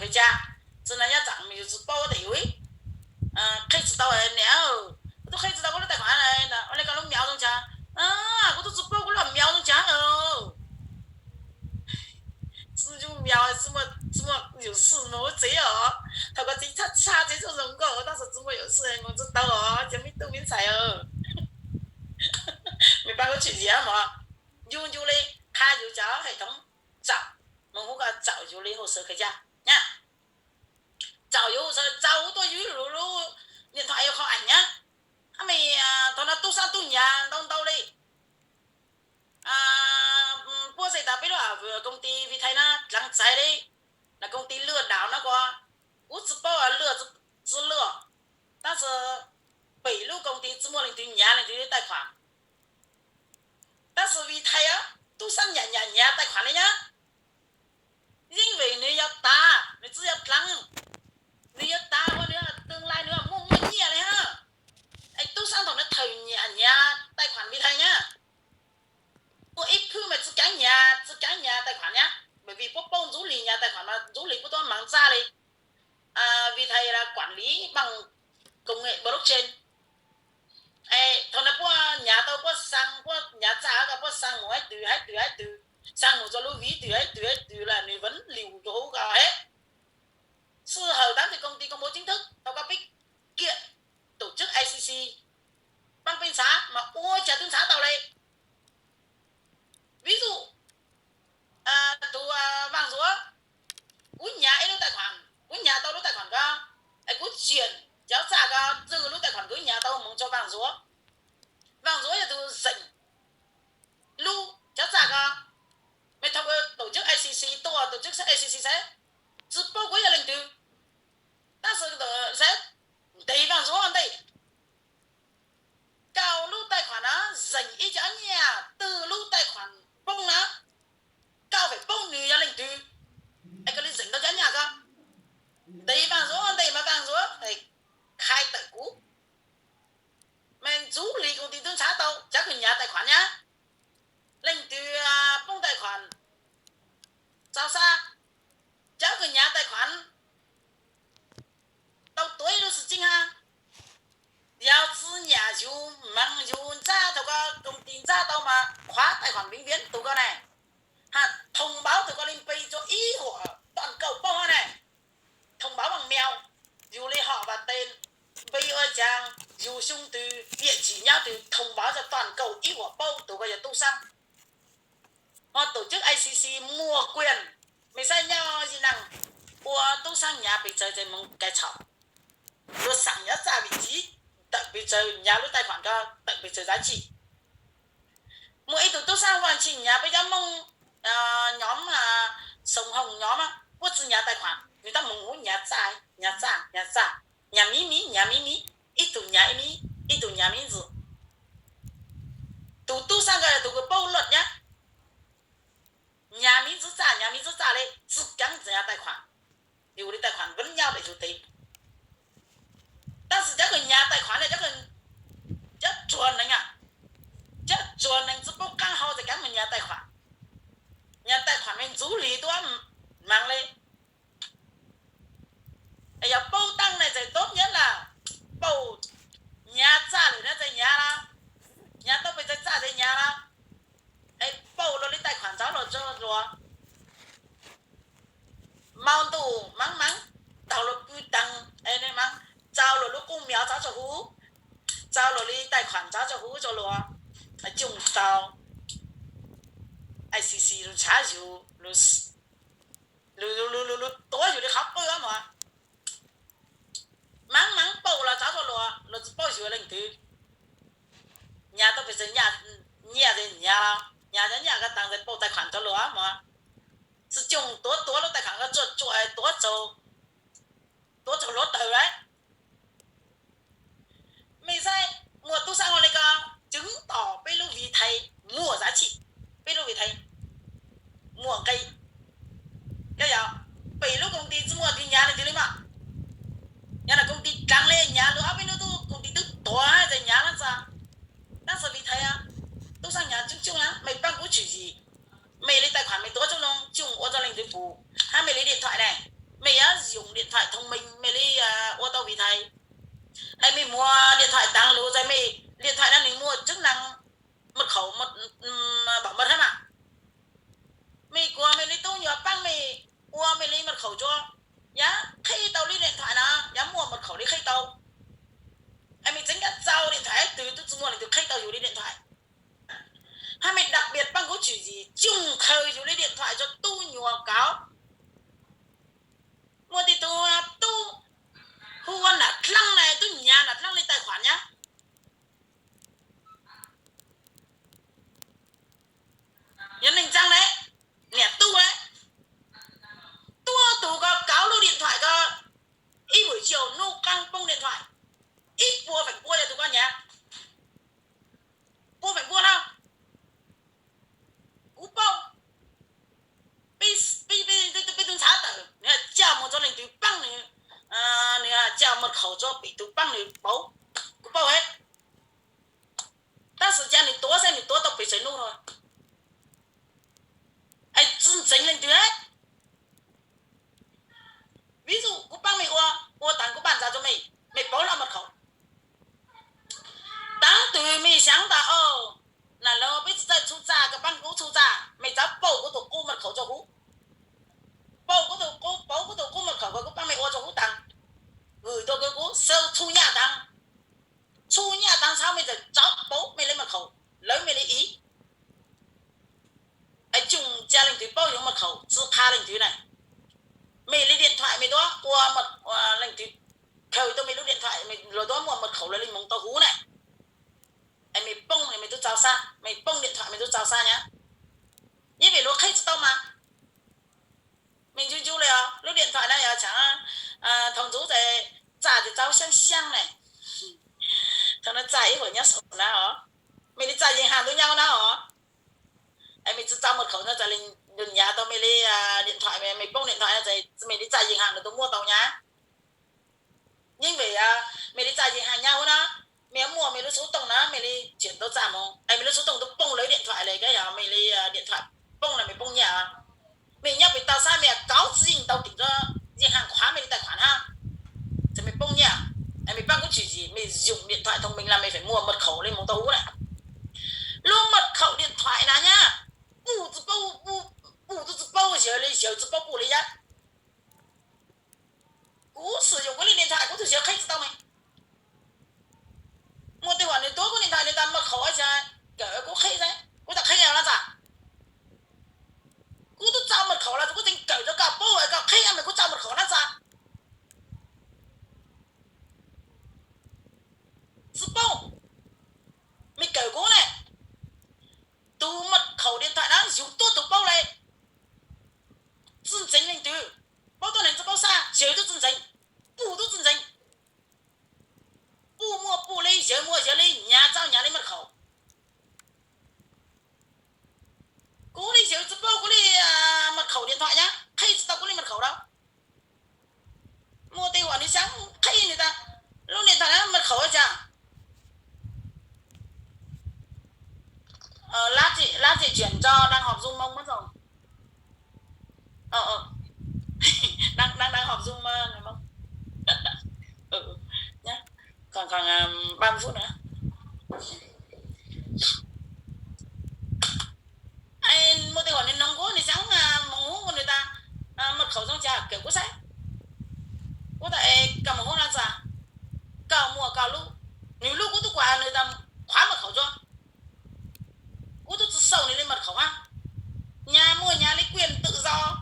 Khaws ca, txiv na yaj tsam yus tsis paub tas yus qhib tsis tau niam, kuv twb qhib tsis tau kuv lub tais khuam, ua li koj lub miav zoo cas, kuv twb tsis paub kuv lub miav zoo cas. Tsis yus miav, tsis muaj yus xwm mus txiv os. Thaum koj txiv tshaj tshaj txiv txuj zoo nkauj tab sis tsis muaj yus xwm mus tsis tau os cov me tub me ntxhais. Mej pab kuv tsim ziam mog, yus yus li qha yus cov hais toov tsaum, mus hu koj tsaum yus li hu sawv khaws ca na. Tsaum yus hu sawv tsaum hu tuaj yus lub niam thom es qhov aim na. Mej thaum no tub sab tub nyav ntau ntau li. Puab xav tas peb lub koom ti Vitae na dlaab txaiv li, na koom ti lwj daum no kuv tsis paub lwj tsis lwj, tab sis pem lub koom ti tsis muaj leej twg nyav leej twg li tais khuam. Tab sis Vitae tub sab nyav nyav nyav tais khuam li nyab. Yeej vim nws yuav tav, nws tsis yog dlaab, nws yuav tav ua nws tương lai nws muaj muaj nyiaj li hab. Es tub sab thaum nws thaum nyav nyav tais khuam Vitae nyab, ua ib phwj mas tsis kaav nyav tsis kaav nyav tais khuam nyab, vim puab paub ntxuv li nyav tais khuam mas ntxuv li puab tuab maam txaj li. Vitae la quản lý bằng công nghệ blockchain. Thaum no puab nyav tau puab xaa, puab nyav txaj ko puab xaa mus hab twg hab twg hab twg, xaa mus rua lub vis twg hab twg hab twg la nws vẫn lưu trú ko hab. Sij hawm tab sis công ty công bố chính thức tau koj pib kiam tổ chức SEC, paab peb ntxhav mas ua cas twb ntxhav tau li. Ví dụ, tus Vàng Dúa, kuv nyav ib lub tais khuam, kuv nyav tau lub tais khuam ko, es kuv tsiam cov txaj ko, txwj lub tais khuam kuv nyav tau moog rua Vàng Dúa. Vàng Dúa yog tus zeem lub cov txaj ko, mej thaum kws tổ chức SEC tuaj, tổ chức SEC saib, tsis paub kuv yog leej twg, tab sis saib ntes Vàng Dúa ua ntej. Koj lub tais khuam no zeem ib cov nyiaj twg lub tais khuam poob na, koj feem paub nws yog leej twg, es koj li zeem tau cov nyiaj ko. Ntes Vàng Dúa ua ntej mas Vàng Dúa khai tawm kuv, mas ntxuv li công ty twb ntxhav tau cov kws nyav tais khuam nyab. Leej twg poob tais khuam, txaus xav, cov kws nyav tais khuam tau tuav ib lub xwm txheej hab. Yog tsi nyam yus maam yus ntsaj thaum ko công ty ntsaj tau mas khóa tài khoản vĩnh viễn tus ko ne, hab thông báo tus ko li npe rua ib huam toàn cầu paub hab ne. Thông báo bằng mail, yus li hom vam tes npe ua caag, yus xyoo twg, địa chỉ nyob twg, thông báo rua toàn cầu ib huam paub tus ko yog tub saab. Ho tổ chức SEC muaj quyền, mej saib nyob Việt Nam ua tub saab nyav pes tsawg ces moog cai txhaum. Luag xaam nyav txaj vim txiv tawm pes tsawg, nyav lub tài khoản ko tawm pes tsawg giá trị. Muaj ib tug tub saab Vaj Tsij nyav peb cov Moob, nhóm Sông Hồng nhóm, puab tsi nyav tài khoản, nws tab moog hu nyav txaj, nyav txaj, nyav txaj, nyav miv miv, nyav miv miv, ib tug nyav ib miv, ib tug nyav miv ntxwv. Tus tub saab ko yog tus kws paub luật nyab. Nyav miv ntxwv txaj, nyav miv ntxwv txaj li tsi kaav nyav tài khoản, yus li tài khoản vẫn nyob ntawm yus tes. Tab sis cov kws nyav tài khoản ne, cov, cov tsuag neeg, cov tsuag neeg tsi paub qaab hau ces kaav mus nyav tài khoản. Nyav tài khoản mej ntxuv li tuab maam li. Yog paub taab ne ces tốt nhất là paub nyav txaj lawm na ces nyav lawm, nyav tau pes tsawg txaj ces nyav lawm. Es paub luag li tài khoản txav luas tso luas. Mau ntuj maam maam taug luas pw taag, txaus luas lub koob mail txav tso huv, txaus luas li tài khoản txav tso huv tso luas, cooj tau SEC lug ntshaw yus, lug, lug, lug tuav yus li qhov qwj mog. Maam maam paub los txav tso luas, luas tsi paub yus leej twg. Nyav tau pes tsawg nyiaj, nyiaj ces nyav los nyav cov nyiaj ko taag ces paub tài khoản tso luas mog. Tsi cooj tuav tuav lub tài khoản ko tsuam tsuam tuav tsaug, tuav tsaug hluav taws lawm. Mej saib, muaj tub saab ua li ko, chứng tỏ peb lub Vitae muaj giá trị, peb lub Vitae muaj nqe. Koj yog, peb lub công ty tsi muaj tus nyav leej twg li mog. Yog na công ty dlaag li nyav lug ob peb lub tub công ty twb tuav ces nyav lawm txog. Tab sis Vitae, tub saab nyav coob coob na, mej paab kuv tswm yim. Mej li tài khoản mej tuav tsob loo cooj ua rua leej twg pum, hab mej li điện thoại ne, mej yuav thông minh, mej li ua tau vì thầy. Es mej muag điện thoại tang lug txais mej điện thoại na, nws muaj chức năng mật khẩu, bảo mật hab mas. Mej kuas mej li tub nyuas paab mej ua mej li mật khẩu tsua, yav qhib tau li điện thoại na, yav muaj mật khẩu li qhib tau. Es mej txeev kab txau điện thoại twg tub tsi muaj leej twg qhib tau yug li điện thoại. Hab mej đặc biệt paab kuv tswm yim coj khaws yug li điện thoại tsua tub nyuas kauv. Muaj tej tug tub hu ua Nam Dlaab na, tub nyav Nam Dlaab li tài khoản nyab. Yog neeg ntsaag na, niam tub na, tuab tug ko kauv lub điện thoại ko, ib buổi chiều nub qaab poob điện thoại, ib puas feem pua yog tug ko nyav. Puas feem pua lawm. Kuv paub, peb tug ntxhais tawm nws coj mus rua leej twg paab nws, nws coj mật khẩu tsua pem tug paab nws pauv. Kuv paub heev. Tab sis cas nws tuav xwb nws tuav tau pes tsawg nub lawm, es tsi ntseev leej twg. Ví dụ kuv paab mej ua, ua taag kuv paj ntxas rua mej, mej pauv lub mật khẩu. Taav twg mej xaav tas, o, nam lawv peb tsi txawj txhub txaj, koj paab kuv txhub txaj, mej txav pauv kuv tug qub mật khẩu tsua kuv. Pauv kuv tug qub, pauv kuv tug qub mật khẩu ko kuv paab mej ua tsua kuv taag, vwm rua kuv, kuv sau txhub nyaj taag. Txhub nyaj taag txhab mej txawm txav pauv mej li mật khẩu, lawv mej li ib. Es coj ca leej twg paub yug mật khẩu tsi qha leej twg na. Mej li điện thoại mej tuab ua, leej twg khaws tau mej lub điện thoại mej lug tuab muaj mật khẩu lawv li moog tau huv na. Es mej poob mej tub txaus xab, mej poob điện thoại mej tub txaus xab nyab. Yeej vim luag qhib tsi tau mas. Mej ncu ncu le os, lub điện thoại na yog tsaam thaum ntxuv txais txaj txaus xyaab xyaab na. Thaum no txaj ib huam nyob saum na os, mej li txaj yeej haj ntuj nyob na os. Es mej tsi txaus mật khẩu no txawm leej nyav tau mej li điện thoại, mej poob điện thoại no txawm mej li txaj yeej haj nws tub muab tau nyab. Yeej vim mej li txaj yeej haj nyab huv na, mej muaj mej lub xub tooj na mej li tsim tau txaj moog, es mej lub xub tooj tub poob lawv điện thoại le, kab yog mej li điện thoại poob na mej poob nyaj. Mej nyob pem tau xab mej kauv tsi yeej tau tim, yeej haj khuav mej li tài khoản hab. Txawm mej poob nyaj, es mej paab kuv tswm yim, mej dùng điện thoại thông minh la mej feem muaj mật khẩu li moog tau huv na. Lub mật khẩu điện thoại na nyab, puj tsi paub, puj tub tsi paub yawg li, yawg tsi paub puj li nyab. Kuv sử dụng kuv li điện thoại kuv tug yawg qhib tsi tau mej. Muaj tej huam nws tuav kuv điện thoại nws tas mật khẩu es kawm kuv qhib, kuv tas qhib lab txag. Kuv tub txaus mật khẩu los kuv tseem kawm rua koj paub es koj qhib mej kuv txaus mật khẩu lab txag. Tsi paub, mej kawm kuv ne. Tus mật khẩu điện thoại na yug tuab tug paub le. Tsi ntseev leej twg, paub tuab neeg tsi paub xab, yawg tub tsi ntseev, puj tub tsi ntseev. Puj muaj puj li, yawg muaj yawg li, nyav txaus nyav li mật khẩu. Kuv li yawg tsi paub kuv li mật khẩu điện thoại nyab, qhib tsi tau kuv li mật khẩu lawm. Muaj tej huam nws xaav qhib nws tas, lub điện thoại na mật khẩu ua cas. Lab tseem tso đang họp Zoom mông mab zoo. Đang đang họp Zoom mông. Còn khoảng ba mươi phút nữa. Muaj tej huam nws noog kuv nws xaav moog huv kuv nws tas, mật khẩu zoo cas kawm kuv saib. Kuv tas es koj moog huv lab txag, koj muaj koj lub, nws lub kuv tub kuas nws tas khóa mật khẩu tsua. Kuv tub tsi sau nws li mật khẩu hab. Nyav muaj nyav li quyền tự do.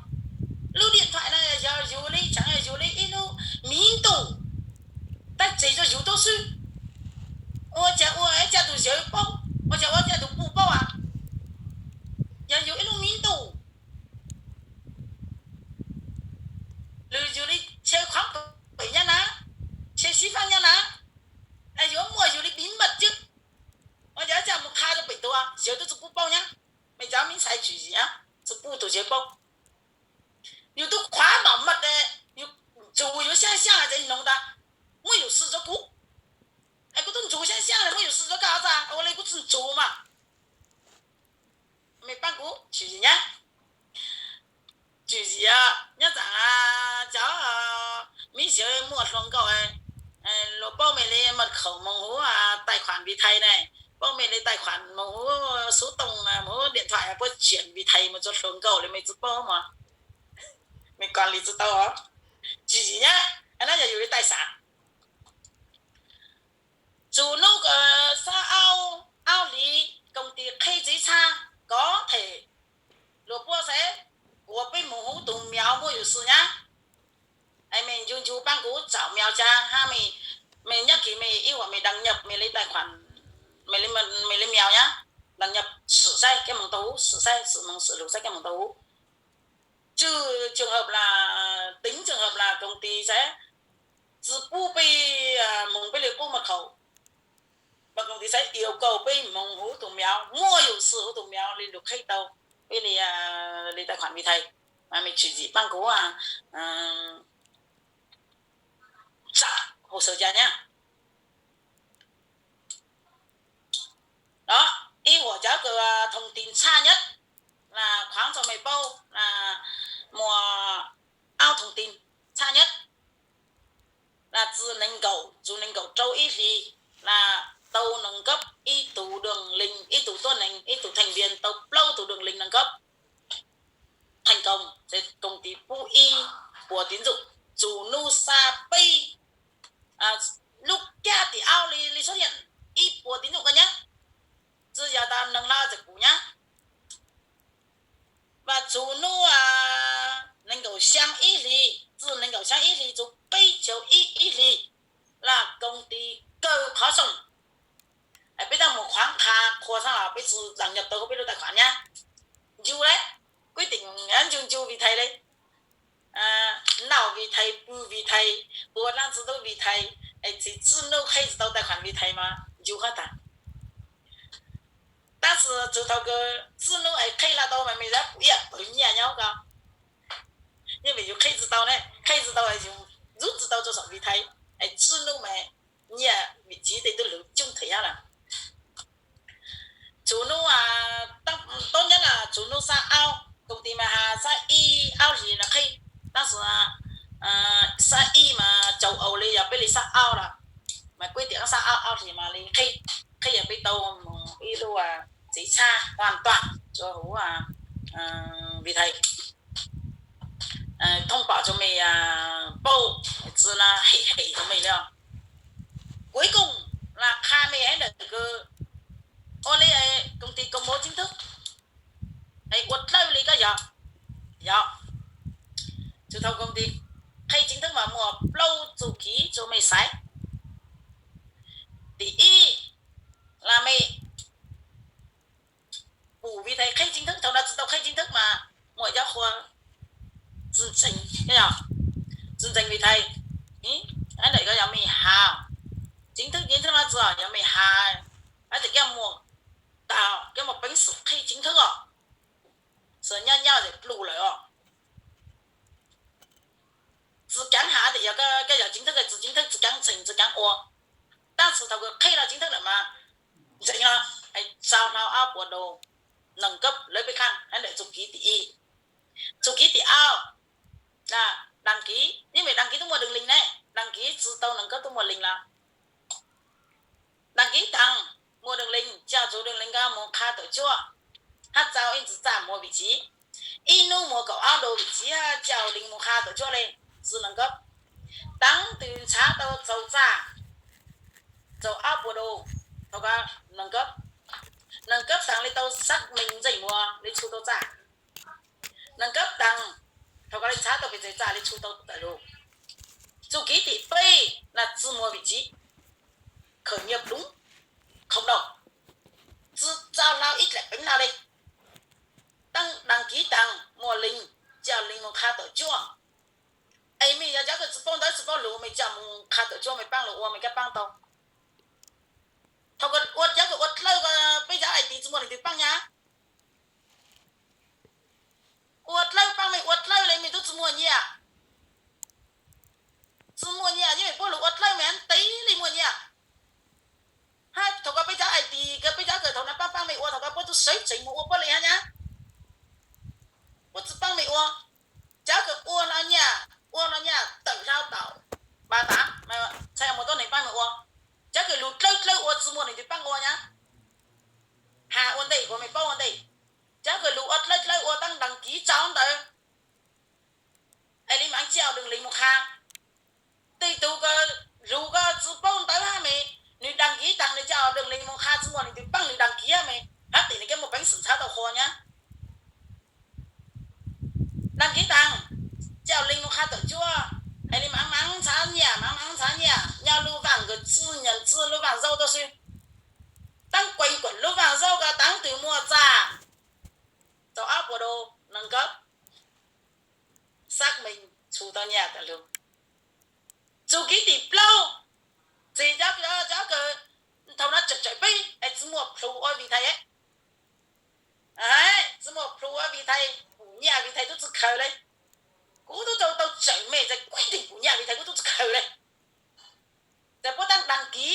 Lub điện thoại no yog yug li, tseem yog yug li ib lub miv ntus, tab tseg rua yug tub xwb. Ua cas ua ib ca tug yawg paub, ua cas ua ib ca tug puj paub as? Yog yug ib lub miv ntus, lwm yug li chaw khám bệnh nyab na, chaw xív faj nyab na, yug muaj yug li bí mật chứ. Ua cas ib ca mus qha rua pem tug yawg tub tsi puj paub nyab. Mej cov miv xaiv tswm yim, tsi puj tug yawg paub. Yug tub khóa bảo mật, yug ntsug yuav xyaab xyaab tsev noog tas, muab yug xwm rua kuv. Es kuv tub ntsug xyaab xyaab muab yug xwm rua koj txag, ua li kuv tsi ntsug mas. Mej paab kuv tswm yim nyab. Tswm yim nyob tsaam cov miv tsev muaj hluas nkauj, luag paub mej li mật khẩu moog huv tài khoản Vitae ne, paub mej li tài khoản moog huv số tông, moog huv điện thoại, puab tsim Vitae moog rua hluas nkauj le mej tsi paub mas mej quản lý tsi tau. Tsim nyam, nab yog yug li tài sản. Txug nub xab aub, aub hlis công ty qheb txiv txhab, có thể luag puab xav kuas peb moog huv tus mèo mua yuv swm nyab. Mej ncu ncu paab kuv chọn mèo ca hab, mej nyob kis mej ib huam mej đăng nhập mej li tài khoản, mej li mèo nyab, đăng nhập swm saib kev moog tau huv, swm saib swm moog swm lug saib kev moog tau huv. Tswj trường hợp là, tính trường hợp là công ty xav tsi pub peb moog peb li qub mật khẩu, mas công ty xav yêu cầu peb moog huv tus mèo, mua yuv swm huv tus mèo le lug qheb tau peb li, li tài khoản Vitae, mas mej tsim nyam paab kuv chọn hồ sơ ca nyab. Đó, ib huam cov kws thông tin xa nhất là khoáng tso mej paub là muaj aub thông tin xa nhất là txug neeg nkaum, txug neeg nkaum rau ib hlis là tau nâng cấp ib tug đường link, ib tug tuab neeg, ib tug thành viên tau plaub tug đường link nâng cấp thành công, ces công ty pub ib puas tín dụng. Txug nub xab peb, lub kab tim aub li li xuất hiện ib puas tín dụng koj nyab, tsi yog tas neeg hla txawm kuv nyab. Mas txug nub neeg nkaum xyaa ib hlis, txug neeg nkaum xyaa ib hlis, txug peb caug ib ib hlis là công ty kaw qhov soom. Peb tab mus khoav qha qhua xwb los peb tsi đăng nhập tau peb lub tài khoản nyab. Ncu le, kuj tim ncu ncu Vitae le, nau Vitae, pw Vitae, ua dlaab tsi tub Vitae, es txug txij nub qheb tsi tau tài khoản Vitae mas ncu qhov tag. Tab sis txug thaum kws txij nub es qheb hla tau mas mej zab pum iaj pawg nyiaj nyob ko. Yeej vim yus qheb tsi tau ne, qheb tsi tau es yus zub tsi tau rau saum Vitae, es txij nub mas nyiaj vim tsiv tej tub lug coob thaj yab lawm. Txug nub, tốt nhất là txug nub xab aub, công ty mas has xab ib aub hlis no qheb, tab sis xab ib mas châu Âu li yog peb li xab aub lawm, mas kuj tim xab aub aub hlis mas li qheb, qheb yog peb tau mus ib lub txiv txhab hoàn toàn rua huv Vitae. Thông báo cho mày, paub tsi na, hem hem rau mej li. Cuối cùng là qha mej hab ntawm kws ua li công ty công bố chính thức, es ua dlawb li koj yog, yog txug thaum công ty qheb chính thức mas muaj plaub txuj kiv rua mej xaiv. Tim ib là mej pum Vitae qheb chính thức, thaum no tsi tau qheb chính thức mas muaj cov qhua tsi ntseeg, tsi ntseeg Vitae. Ntawm koj yog mej has chính thức, chính thức no tsi yog mej has, tab sis koj muaj, koj muaj peev xwm qheb chính thức os, tsi nyab nyab ces pluj lawm os. Tsi kaav has tias yog koj yog chính thức, tsi chính thức tsi kaav ntseeg tsi kaav ua. Tab sis thaum kws qheb los chính thức lawm mas ntseeg los, txaus hlau ob puas đô nâng cấp lawv peb qhaaj hab ntawm txuj kiv tim ib. Txuj kiv tim aub, đăng ký, yeej vim đăng ký tub muaj đường link ne, đăng ký tsi tau nâng cấp tub muaj link los. Đăng ký tag, muaj đường link, coj txug đường link koj mus qha tawm tsuab, hab txaus ib ntsis txaj muag vim tsiv, ib nub muag kaum ob đô vim tsiv, hab coj link mus qha tawm tsuab le, tsi nâng cấp. Đăng ký ntshav tau txaus txaj, txaus ob puas đô, thaum koj nâng cấp. Nâng cấp tag le tau xác minh ntsej muag le txhua tau txaj. Nâng cấp tag, thaum koj le ntshav tau pes tsawg txaj le txhua tau tawm lug. Txuj kiv tim peb na tsi muag vim tsiv, khởi nghiệp đúng cộng đồng, tsi txaus hlau ib dlaim peev hlau le. Đăng ký tag muaj link, coj link mus qha tawm tsuab. Es mej yog cov kws tsi paub ntawv tsi paub lug, mej coj mus qha tawm tsuab mej paab lug ua mej kav paab tau. Thaum koj ua cov kws ua dlawb ko, peb cov I T tsi muaj leej twg paab nyab. Ua dlawb paab mej ua dlawb le mej tub tsi muaj nyiaj. Tsi muaj nyiaj, yeej mej puab lug ua dlawb mej hab tes le muaj nyiaj. Hab thaum koj peb cov I T kws peb cov kws thaum no paab paab mej ua, thaum koj puab tub sawv tsees mus ua puab le hab nyab. Puab tsi paab mej ua. Cov kws ua hlo nyiaj, ua hlo nyiaj tawm hlau taum, Leej Nug Qha tawm cuaj, hais li Mab Mab ntxhab nyiaj, Mab Mab ntxhab nyiaj, nyob lub vaaj kws txwj nyam txwj lub vaaj zaub tuaj xwb. Teeb kuees kuam lub vaaj zaub ko teeb twg muaj txaj tau ob puas dau, nees nkaub, xác minh txhus tau nyiaj tawm lug. Txug kiv tim plaub, txiv cov, cov kws thaum no tsawm tsawm peb es tsi muaj plhus ua Vitae, tsi muaj plhus ua Vitae, pum nyiaj Vitae tub tsi khaws le. Kuv tub tau, tau tsawm me txais kuv teem pum nyiaj Vitae kuv tub tsi khaws le. Ces puab teeb đăng ký,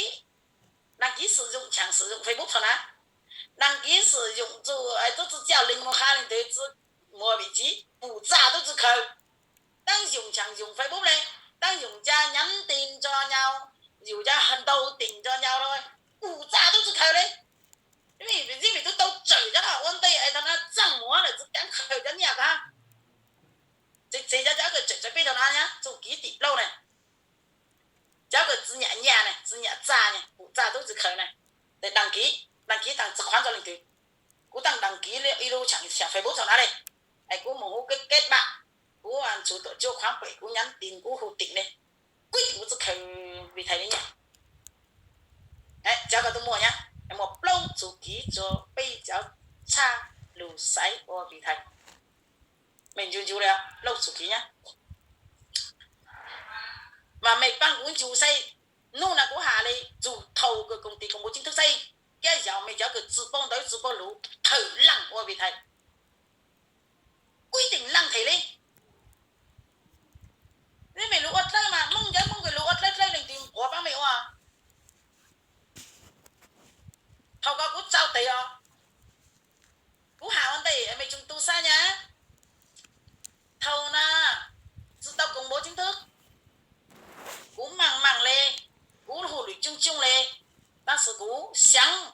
đăng ký sử dụng, chọn sử dụng Facebook thaum na, đăng ký sử dụng txug tub tsi coj Leej Nug Qha leej twg tsi muaj vị trí, pum txaj tub tsi khaws. Teeb yug chọn dùng Facebook le, teeb yug cov nhắn tin cho nhau, yug cov ntau tỉnh cho nhau, pum txaj tub tsi khaws le. Vim, vim tub tau tsawm cov ua ntej es thaum no txaj muag lawm tsi kaav khaws cov nyiaj ko. Ces txiv cov, cov kws tsawm tsawm peb thaum na, txug kiv tim plaub na, cov kws tsi nyam nyiaj na, tsi nyam txaj na, pum txaj tub tsi khaws na, ces đăng ký, đăng ký teeb tsi khuam txog leej twg. Kuv teeb đăng ký ib lub chọn, chọn Facebook thaum na le, es kuv moog hu kết, kết bạn, kuv txhua tuam cuaj khuam pem kuv nhắn tin kuv hu tim le, kuv tim kuv tsi khaws Vitae le nyiaj. Cov ko tub muaj nyab, muaj plaub txug kiv rua peb cov tshaj lug xaiv ua Vitae. Mej ncu ncu le, plaub txug kiv nyab. Mas mej paab kuv ncu saib, nub na kuv has le, txug thaum kws công ty công bố chính thức saib, kab yog mej cov kws tsi paub ntawv tsi paub lug, thawm leej ua Vitae, kuv teem leej them le. Mej lug ua dlawb mas Moob cov Moob kws lug ua dlawb dlawb leej twg nquag paab mej ua. Thaum ko kuv txaus tes os. Kuv has ua ntej mej tsoom tu sab nyab, thaum na tsi tau công bố chính thức, kuv maam maam le, kuv hu lwm coob coob le, tab sis kuv xyaav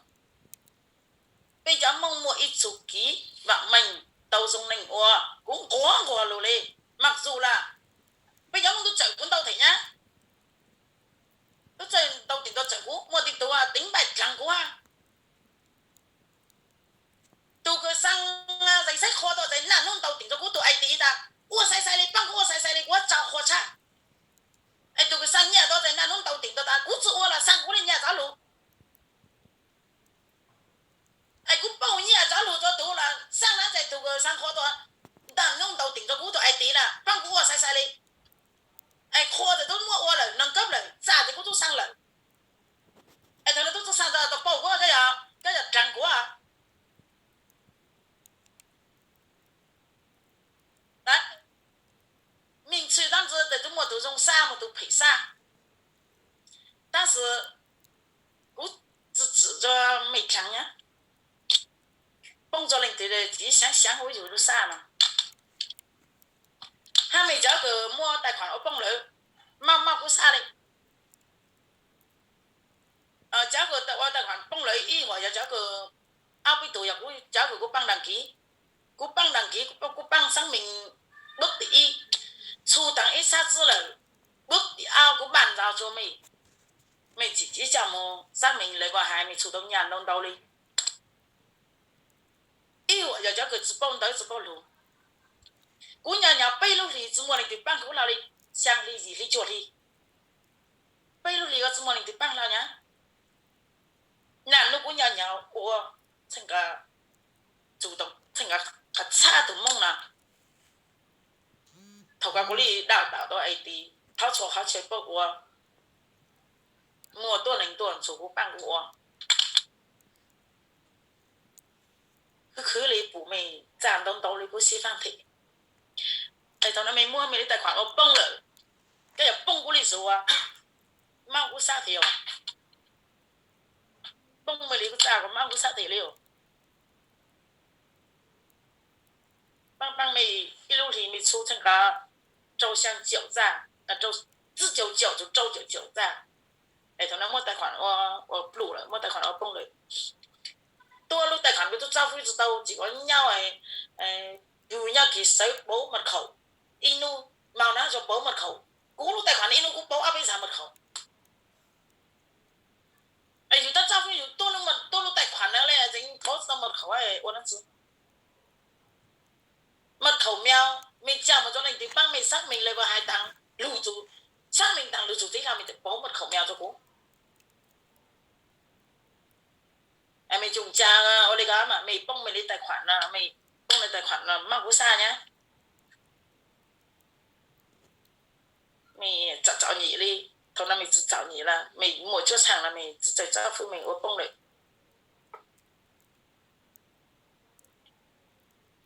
peb cov Moob muaj ib txug kiv vam meej tau zoo neeg ua, kuv nquag nquag lug le. Mặc dù là peb cov Moob tub tsawm kuv ntau them nyab, tub tsawm ntau tim tau tsawm kuv, muaj tim tug teev npaim dlaag kuv hab. Tug kws xaa zes xaib qhua tau zes naj nub ntau tim rua kuv tug I D tas, ua xaiv xaiv le, paab kuv ua xaiv xaiv le, kuv tsa qhua tshaj. Es tug kws xaa nyiaj tau zes naj nub ntau tim tau tas kuv tsi ua los xaa kuv le nyiaj zov lug. Es kuv paub nyiaj zov lug rua tug los xaa na, ces tug kws xaa qhua tau naj nub ntau tim rua kuv tug I D na, paab kuv ua xaiv xaiv le. Es qhua ces tub muab ua lawm, nws kab lawm, txaj ces kuv tub xaa lawm. Es thaum no tub tub xaa tau paub kuv, kab yog dlaag kuv. Mej txhua tab ntsis tes tub muaj tug zoo sab muaj tug phem sab, tab sis kuv tsi txwm rua mej dlaag nyab. Poob rua leej twg tsi xyaav xyaav huv yug lub sab no. Hab mej cov kws muaj tài khoản ua poob lawm, maj maj kuv sab le. Cov kws ua tài khoản poob lawm ib huam yog cov kws, aub peb tug yog kuv, cov kws kuv paab đăng ký, kuv paab đăng ký, kuv paab xác minh bước tim ib, txhua taag ib sab txwb lawm, bước tim aub kuv paab ntaus rua mej, mej tsim txiv coj moog xác minh lawv kuas hais mej txhua tau nyiaj ntau ntau le. Ib huam yog cov kws tsi paub ntawv tsi paub lug. Kuv nyob nyob peb lub hli tsi muaj leej twg paab kuv hlo le, xyaa hli yim hli cuaj hli, peb lub hli ko tsi muaj leej twg paab hlo nyab. Naj nub kuv nyob nyob ua txheej, txheej qhov txhab tug Moob no. Thaum ko kuv le đào tạo tau I T, thov txhua qhov chaw paub ua, muaj tuab neeg tuaj txhua kuv paab kuv ua. Khwv khwv le pum mej txaj ntau ntau le kuv sib faaj them. Es thaum no mej muab mej le tài khoản ua poob lawm, kab yog poob kuv le zuj zus, maab kuv sab them os. Poob mej le kuv txaj kuas maab kuv sab them le os. Paab paab mej ib lub hli mej txhua txheej qhov rau xyaa caum txaj, rau tsib caug caum txug rau caum caum txaj. Es thaum no muab tài khoản ua, ua pluj lawm, muab tài khoản ua poob lawm. Tuab lub tài khoản kws tub txob fwb tsi tau tsim ua nyob, yug nyob kis sawv pauv mật khẩu, ib nub mau na zoo pauv mật khẩu. Kuv lub tài khoản ib nub kuv pauv ob peb xav mật khẩu. Es yug tab txob fwb yug tuab lub, tuab lub tài khoản na le tseem pauv tsi tau mật khẩu ua na tsi. Mật khẩu meo, mej tsa mus rua leej twg pab mej xác minh lawv hais taag lug txug, xác minh taag lug txug teb lug mej txawm pov mật khẩu mèo rua kuv. Mej tsi ca ua le kag mas mej poob mej le tài khoản, mej poob le tài khoản maj kuv xa nyab. Mej txawm txaus nyem le, thaum no mej tsi txaus nyem lawm, mej muaj cuab saam lawm, mej tsi txawj txawb fwb mej ua poob lawm.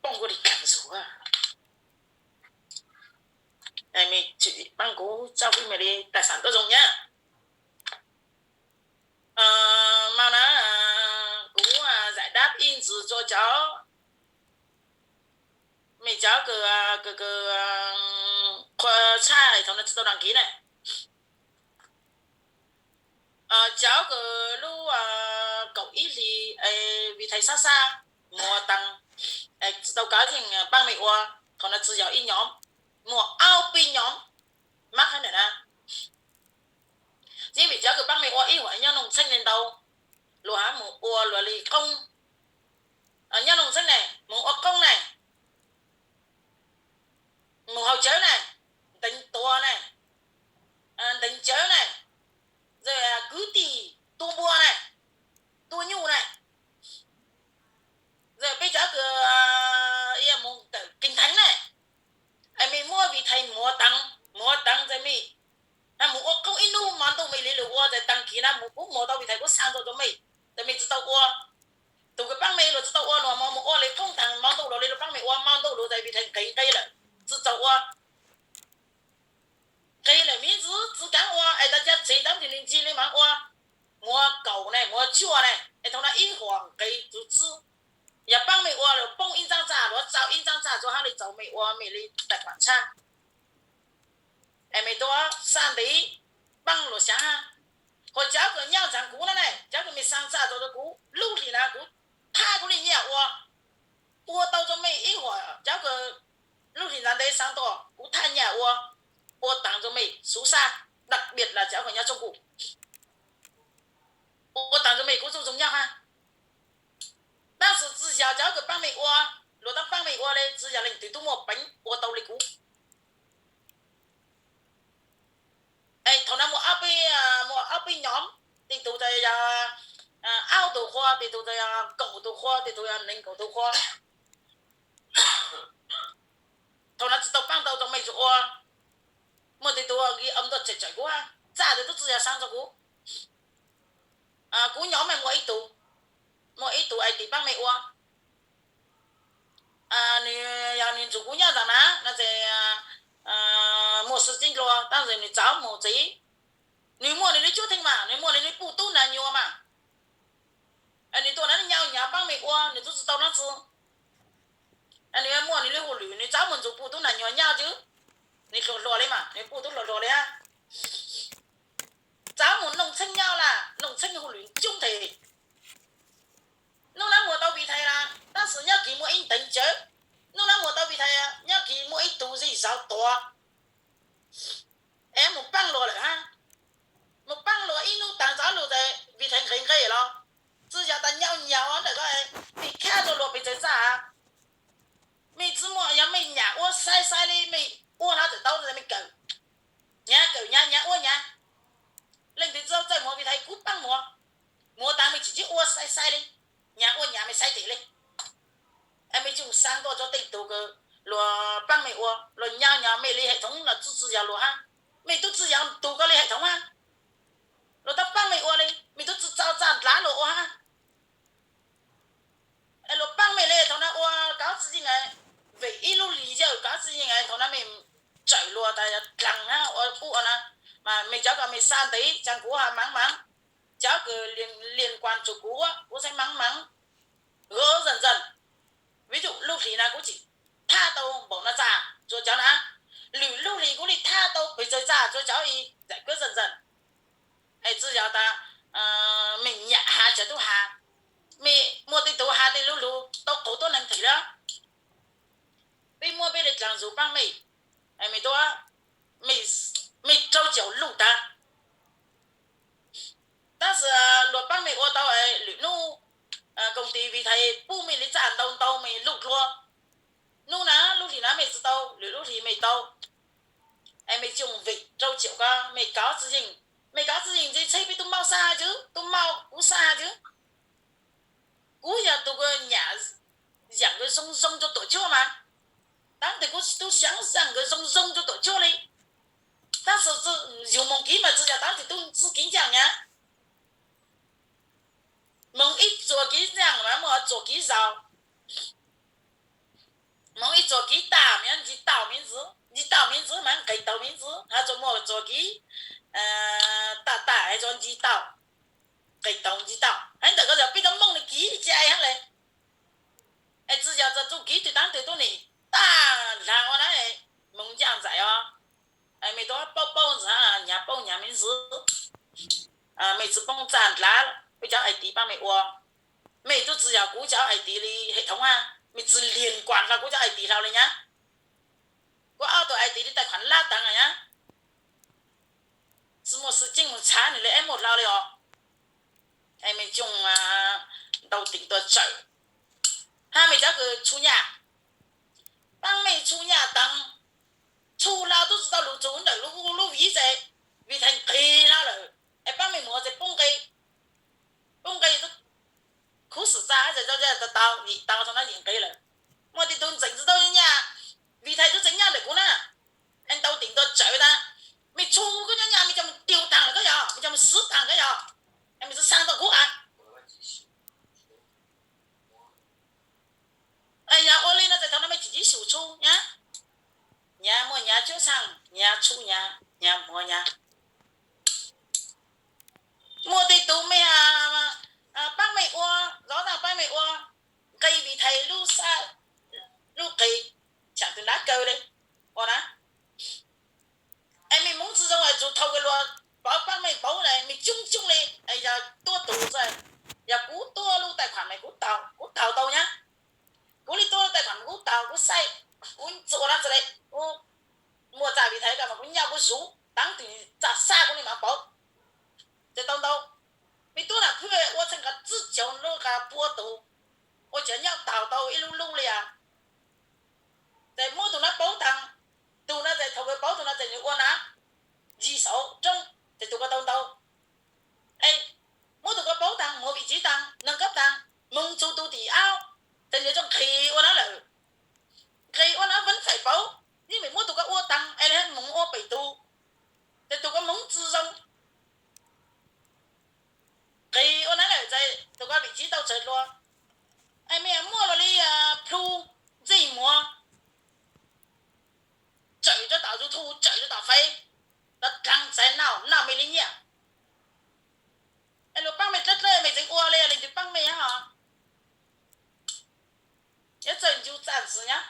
Poob kuv le kaam zug. Mej tsi paab kuv txawb fwb mej le tài sản tuab zoo nyab. Mas na, kuv giải đáp ib ntsis rua cov, mej cov kws, kws, kws qhua tshaj thaum no tsi tau đăng ký na. Cov kws lub kaum ib hlis, vì thầy sab sab, muag taag, tsi tau kov yeej paab mej ua, thaum no tsi yog ib nyom, muaj ob peb nyom, mab qhab ntawm na. Tsi vim cov kws paab mej ua ib huam nyob Looj Txheej le ntau, luag hab mus ua luag le qoob, nyob Looj Txheej na, mus ua qoob na, mus haus cawv na, nteev tuag na, nteev cawv na, kwv tij tua npua na, tua nyuj na, peb cov kws mus kawm kinh thánh na, mej muab vì thầy muag taag, muag taag ntawd mej mus ua qoob ib hnub hmo ntuj mej le lug ua ntawd đăng ký na, mus kuv muag tau vì thầy kuv xa ntua rua mej, ntawd mej tsi tau ua. Tug kws paab mej luag tsi tau ua, luag mus ua le qoob taag hmo ntuj luag le lug paab mej ua, hmo ntuj luag ntawd vì thầy nqis nqe lawm, tsi tau ua. Nqis lawm mej tsi, tsi kaav ua es tas ca tsev tab sis nws ncig le maam ua, muag kaum na, muag cuaj na, es thaum no ib huam nqis txug txib. Yog paab mej ua luag poob ib ntxaab txaj, luag txaus ib ntxaab txaj txug hab le txaus mej ua mej le tài khoản tshaj. Es mej tuaj xa ntev, paab luag xyaav hab. Hos cov kws nyob ntawm kuv na, cov kws mej xa txaj txug rua kuv, lub hlis na kuv thaj kuv le nyaj ua, ua tau rua mej ib huam, cov kws lub hlis ntawd ntev xa ntua kuv thaj nyaj ua, ua taag rua mej xub xaj, đặc biệt là cov kws nyob tsob kuv, ua taag rua mej kuv txuj zoo nyob hab. Tab sis tsi yog cov kws paab mej ua, luag tab paab mej ua le, tsi yog leej twg tub muaj peev ua tau le kuv. Es thaum no muaj ob peb, muaj ob peb nyom, tej tug tas yog aub tug qhua, tej tug tas yog kaum tug qhua, tej tug yog nees nkaum tug qhua. Thaum no tsi tau paab tau rua mej tsi ua. Muaj tej tug nqi o ntuj tseem tsawm kuv, txaj ntawd tub tsi yog xaav rua kuv. Kuv nyom mej muaj ib tug, muaj ib tug es tim paab mej ua. Nws yog nws nrug kuv nyob ntawm na, no ces muaj xwm txij dlua tab sis nws txav mus txiv. Nws muaj nws li cuab theej mas, nws muaj nws li puj tub nag nyuas mas. Nws tuaj na nyaj ua nyav paab mej ua, nws tub tsi tau dlaab tsi. Nws muaj nws li hauj lwm, nws txav mus nrug puj tub nag nyuas nyob ces nws hluas hluas li mas, nws puj tub hluas hluas li hab. Txav mus Looj Txheej nyob lawm, Looj Txheej hauj lwm coob tes. Nub nab muag tau vì thầy lawm, tab sis nyob kis muaj ib nteev cawv. Nub nab muag tau vì thầy, nyob kis muaj ib tug zej zog tuav. Es mus paab luag lawm hab. Mus paab luag ib hnub taag txav lug tas vì thầy nqis nqe los. Tsi yog tas nyaj ua nyav ntawm ko, mej khab rua luag pes tsawg txaj. Mej tsi muaj, yog mej nyam ua xaiv xaiv li mej ua hlo tawm tau mej kawm. Nyav kawm nyav, nyav ua nyav. Leej twg tsi tau txawj muag vì thầy kuv paab muag. Muag taag mej tsim tsi ua xaiv xaiv li. Nyav ua nyav mej xaiv tes li. Es mej tsi mus xaav ntua rua tej tug kws luag paab mej ua, luag nyaj nyav mej li hệ thống los tub tsi yog luag hab. Mej tub tsi yog tug ko li hệ thống hab. Luag tab paab mej ua li, mej tub tsi txaus txaj dlav luag ua hab. Es luag paab mej li thaum no ua kov tsi yeej, vim ib lub hlis yawg kov tsi yeej, thaum no mej tsawm luag tas dlaag hab ua kuj ua na. Mas mej cov ko mej xa ntev tsaa kuv hab maam maam. Cov kws liên quan rua kuv, kuv saib maam maam. Gỡ dần dần. Ví dụ lub hlis na kuv tsim thaj tau npaum no txaj rua cov na. Lwm lub hlis kuv li thaj tau pes tsawg txaj rua cov, giải quyết dần dần. Es tsi yog tas mej nyam has tsav tub has, mej muaj tej tug has tej lug lug tau qauv tuab neeg them lawm. Peb muab peb le dlaag zug paab mej, mej tuab, mej rau caum luj tag. Tab sis luag paab mej ua tau, lwm nub công ty vì thầy pub mej le txaj ntau ntau mej luj dlua. Hnub na lub hlis na mej tsi tau, lwm lub hlis mej tau. Es mej tsi mus vim rau tsiam ko, mej kov txwj yeej, mej kov txwj yeej ntse tsheb peb tub mauj xab hab xwb, tub mauj kuv xab hab xwb. Kuv yog tug kws nyam yaam kws zoo zoo rua tuam tsuaj mas, taab tes kuv tsi tub xyaav yaam kws zoo zoo rua tuam tsuaj le. Tab sis yug moog kiv mas tsi yog taab tes tub txwj kiv ncaaj nyab. Moog ib txuas kiv ncaaj mas muaj txuas kiv zaus. Moog ib txuas kiv tag mas nci tau miv ntxwv, nci tau miv ntxwv mas nqis taug miv ntxwv, hab txuas muaj txuas kiv tag tag hab txuas nci tau, nqis taug nci tau. Hab ntawm ko yog peb tub mooj le kiv cai hab le. Es tsi yog txuj kiv tug taab tes tub nim tag dlaag ua na, moog ncaaj nraim os. Mej tub paub paub ntxwv, nyav paub nyav miv ntxwv. Mej tsi poob txaj dlav peb cov ai tiv paab mej ua. Mej tub tsi yog kuv cov ai tiv le hem thoob a, mej tsi liag kuam hlo kuv cov ai tiv hlo le nyab. Kuv ob tug ai tiv le tais khuam lab taag nyab. Tsi muaj sib ceeb moog txhav nwg le eb muaj hlo le os. Mej coj ntau teem tua tsawm, hab mej cov kws tshu nyaj, paab mej tshu nyaj taag, tshu hlo tub tsi tau lug tsum ntawm lub viv ces, vim thaj nqig hlo lawm, es paab mej mus ua ces poob nqi, poob nqi tub khuv xim txaj hab tau yim tau thaum no yim nqis lawm. Muaj tej tug ntxeem tsi tau nyaj, vim thaj tub tseem nyaj ntawm kuv na. Es ntau teem tua tsawm tas, mej tshu koj nyaj nyaj mej coj mus tiag taag lawm koj yog, mej coj mus xwb taag koj yog, es mej tsi xaa tau kuv a. Yog ua le no ces thaum no mej tsi tsi xyum tshu nyab. Nyav muaj nyav cuab xaaj, nyav tshu nyav, nyav muav nyav. Muaj tej tug mej paab mej ua, zov zaaj paab mej ua, nqis vim thaj lub xab, lub nqis, tsaam tug nrab kaw le, ua na. Es mej moov tsi zoo es txug thaum kws luag paub paab mej paub na mej coob coob le, yog tuab tug, yog kuv tuab lub tais khuam mas kuv taug, kuv taug tau nyab. Kuv le tuab lub tais khuam mas kuv taug, kuv saib, kuv txi ua dlaab tsi le, kuv muaj txaj vim thaj ko mas kuv nyaj kuv zuv taag twg txaj xab kuv le mas paub. Ces tau ntau, mej tuab nam phwj ua txheej qas tsib caug lub qas pua tug, ua cas nyob taug tau ib lub lub le as. Ces muab tug no paub taag, tug no ces thaum kws paub tug no ces nws ua na, yig saum roob ces tug ko tau ntau. Es muab tug ko paub taag, muag vim tsiv taag, nug kab taag, moog txug tug tim aub, ces nws tau nqhis ua na lawm. Nqhis ua na Veeb Faim paub, yeej vim muab tug ko ua taag es le moog ua pem tug, ces tug ko moog tsi zoo. Nqhis ua na lawm ces tug ko vim tsiv tau tsawg dlua. Es mej muaj luag le plhu ntxej muag, tsawm rua tom YouTube, tsawm rua tom Face, los dlaag txais noj, noj mej le nyiaj. Es luag paab mej dlawb dlawb mej tseem ua le leej twg paab mej hab os. Yuav txawj ncu txaj ntxwv nyab,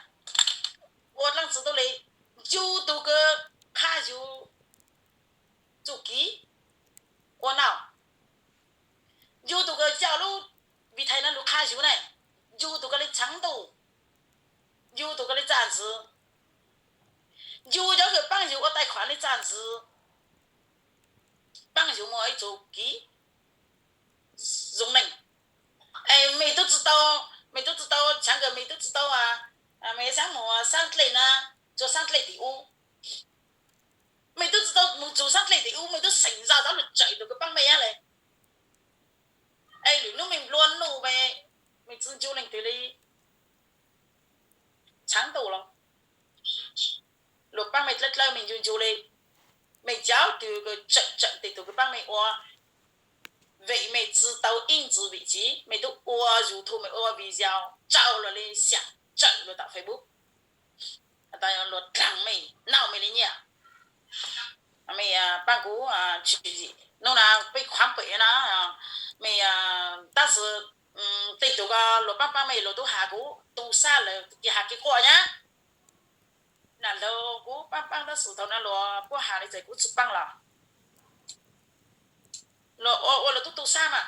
ua dlaab tsi tau le, ncu tug kws qha yug txuj kiv ua noj, ncu tug kws coj lub vim thaj no lug qha yug na, ncu tug ko le tshav ntuj, ncu tug ko le txaj ntxwv, ncu cov kws paab yug ua tais khuam le txaj ntxwv, paab yug muaj ib txuj kiv zoo neej. Es mej tub tsi tau, mej tub tsi tau tshaav kawg, mej tub tsi tau, mej xaab mus xaab dlej na, tsuas xaab dlej tim ub. Mej tub tsi tau mus txug xaab dlej tim ub, mej tub xeem zoj txov lug tsawm tug kws paab mej hab le. Es lwm nub mej nplua nuj mej, mej tsi ncu leej twg le. Tshaav ntuj los luag paab mej dlawb dlawb mej ncu ncu le. Mej cov tug kws tsawm tsawm tes tug kws paab mej ua, vim mej tsi tau ib ntxwv vim tsiv, mej tub ua YouTube, mej ua video rau luag le xyaam tsawm luag tom Facebook, luag dlaag mej, noj mej le nyiaj. Mej paab kuv tshwm sim nub na peb khuam pem na, mej, tab sis tej tug ko luag paab paab mej luag tub has kuv tu sab lawm, kev has kev quaj nyab. Nam laug kuv paab paab tab sis thaum no luag puab has le ces kuv tsi paab los. Luag ua ua luag tub tu sab mas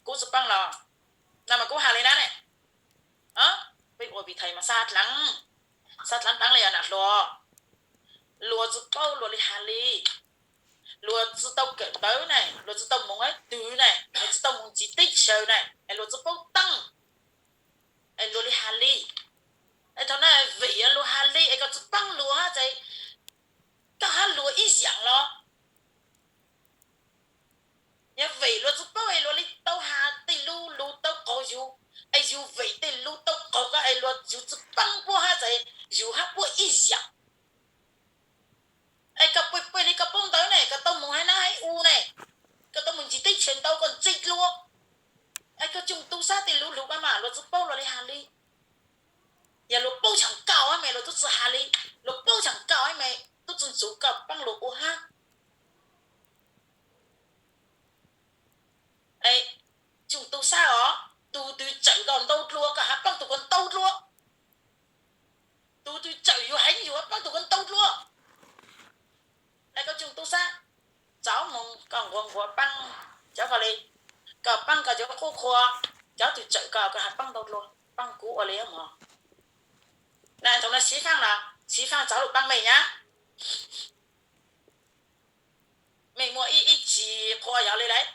kuv tsi paab los. No mas kuv has le na ne, peb ua vim thaj mas xav dlaab, xav dlaab dlaab le yog nam hluas. Luag tsi paub luag le has le. Luag tsi tau kawm ntawv ne, luag tsi tau moog hab twg ne, luag tsi tau moog ntxiv teb chaws ne, es luag tsi paub taab, es luag le has le. yus hab puab ib yaam. Es koj pheej pheej li koj paub ntawv ne, koj tau moog hab nab hab u ne, koj tau moog ntsis teb chaws ntau koj ntse dlua. Es koj tsoom tub sab tej lug lug koj mas luag tsi paub luag li has li. Yog luag paub tshaam koj hab mas luag tub tsi has li, luag paub tshaam koj hab mas tub tsi ntxuv koj paab luag ua hab. Tsoom tub sab os, tus twg tsawm koj ntau dlua koj has paab tug ko ntau dlua. Tus twg tsawm yus heev yus paab tug ko ntau dlua. Es koj tsoom tub sab, txav moog koj nquag nquag paab cov ko li, koj paab koj cov qub qhua, cov twg tsawm koj koj has paab ntau dlua, paab kuv ua li mog. Na thaum no Siv Faaj los, Siv Faaj txav lug paab mej nyab. Mej muaj ib, ib tsi qhua yog li lawm.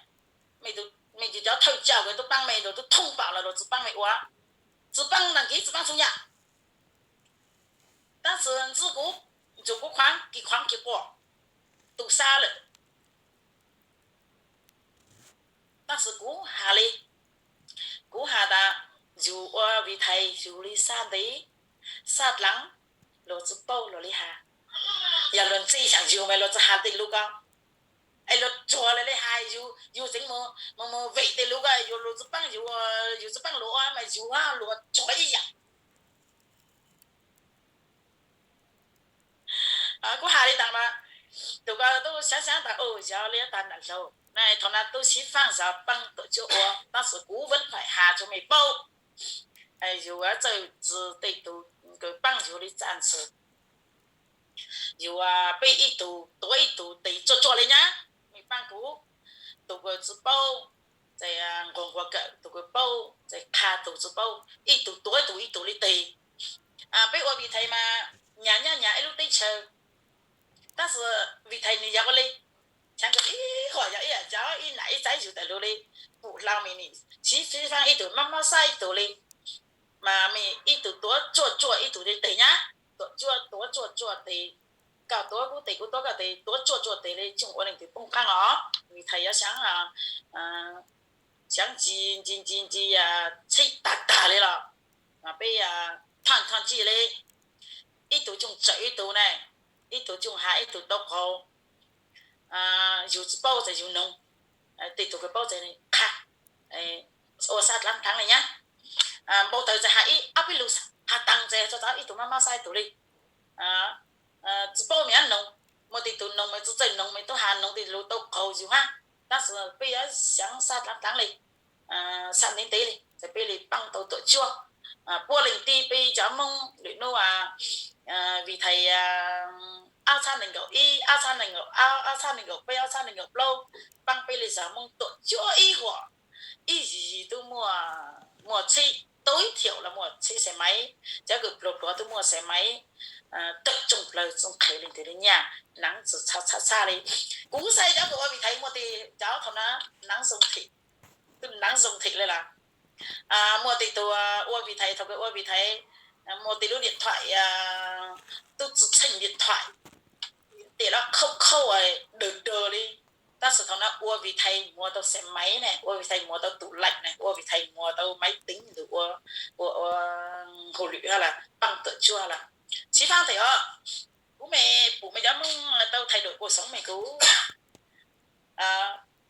Mej, mej cov thawj coj kws tub paab mej, luag tub thooj paam los luag tsi paab mej ua, tsi paab ntaag kiv tsi paab txhua yaam. Tab sis ntxwg kuv, ntxwg kuv khuaav kis khuaav kis quas, tub sab lawm. Tab sis kuv has li, kuv has tas yus ua Vitae yus li sab ntev, sab dlaav, luag tsi paub luag li has. Yog luag ntse xyaam yus mas luag tsi has tej lug ko. Es luag tsuag le le has yus, yus tseev moog, moog, moog vem tej lug ko, yus luag tsi paab yus, yus tsi paab luag ua mas yus luag tsuag ib yaam. Kuv has li taag mas, tug ko tub xyaav xyaav tas, yog li taag nram laug na, thaum na tub Siv Faaj zov paab tuam tsuab ua, tab sis kuv vav phaim has rua mej paub. Yus txawj txwv tej tug kws paab yus li txaj ntxwg. Yus peb ib tug tuav ib tug tes tsuaj tsuaj li nyab, mej paab kuv, tug kws tsi paub, ces nquag nquag kawm, tug kws paub ces qha tug tsi paub, ib tug tuav ib tug ib tug li tes. Peb ua Vitae mas nyag nyab nyag ib lub teb chaws, tab sis Vitae nwg yog ua li, txhaav kws ib huam yog ib yam cov ib nam ib txaiv yug tas lug li, pum hlau mej ni, Siv Faaj ib tug, Mab Mab Xab ib tug li, mas mej ib tug tuav tsuaj tsuaj ib tug li tes nyab, tuam tsuab tuav tsuaj tsuaj tes, koj tuav kuv tes kuv tuav koj tes, tuav tsuaj tsuaj tes li tsoom ua leej twg poob qaab os. Vitae yuav xyaav, xyaav ntsis ntsis ntsis ntsis txhib tag tag li los, mas peb thaj thaj ntsis li, ib tug tsoom tsawm ib tug ne, ib tug tsoom has ib tug tau qaug. Yus tsi paub ces yus noog, tej tug kws paub ces qha, ua sab dlaav dlaav li nyab. Npau taws ces has ib ob peb lug, has taag ces tso tau ib tug Mab Mab Xab ib tug li. Tsi paub mej yuav noog, muaj tej tug noog mej tsi txawj noog mej tub has noog tej lug tau qaug yus hab, tab sis peb yuav xyaav sab dlaav dlaav li, sab ntev ntev li ces peb li paab tau tuam tsuab. Puab leej tib peb cov Moob lwm nub, Vitae ob txhab nees nkaum ib, ob txhab nees nkaum ob, ob txhab nees nkaum peb, ob txhab nees nkaum plaub, paab peb li zog Moob tuam tsuab ib huam, ib yig yig tub muaj, muaj txhib, tub ib thiaum los muaj txhib xe maiv, cov kws pluag pluag tub muaj xe maiv, tawm tsoom plawg txoov qhev leej twg li nyaj, naav txhaj txhaj txhaj li. Kuv saib cov kws ua Vitae muaj tej cov thaum na, naav zoo thim, tub naav zoo thim li los. Muaj tej tug ua Vitae, thaum kws ua Vitae, muaj tej lub điện thoại tub tsi txheej điện thoại, tiam los khauj khauj dawg dawg li. Tab sis thaum na ua Vitae muag tau xe maiv ne, ua Vitae muag tau tủ lạnh ne, ua Vitae muag tau máy tính ntawd ua, ua, ua hauj lwm hab los paab tuam tsuab hab los. Tsis paab tes os, kuv mej pum mej cov Moob tau thay đổi cuộc sống mej kuv,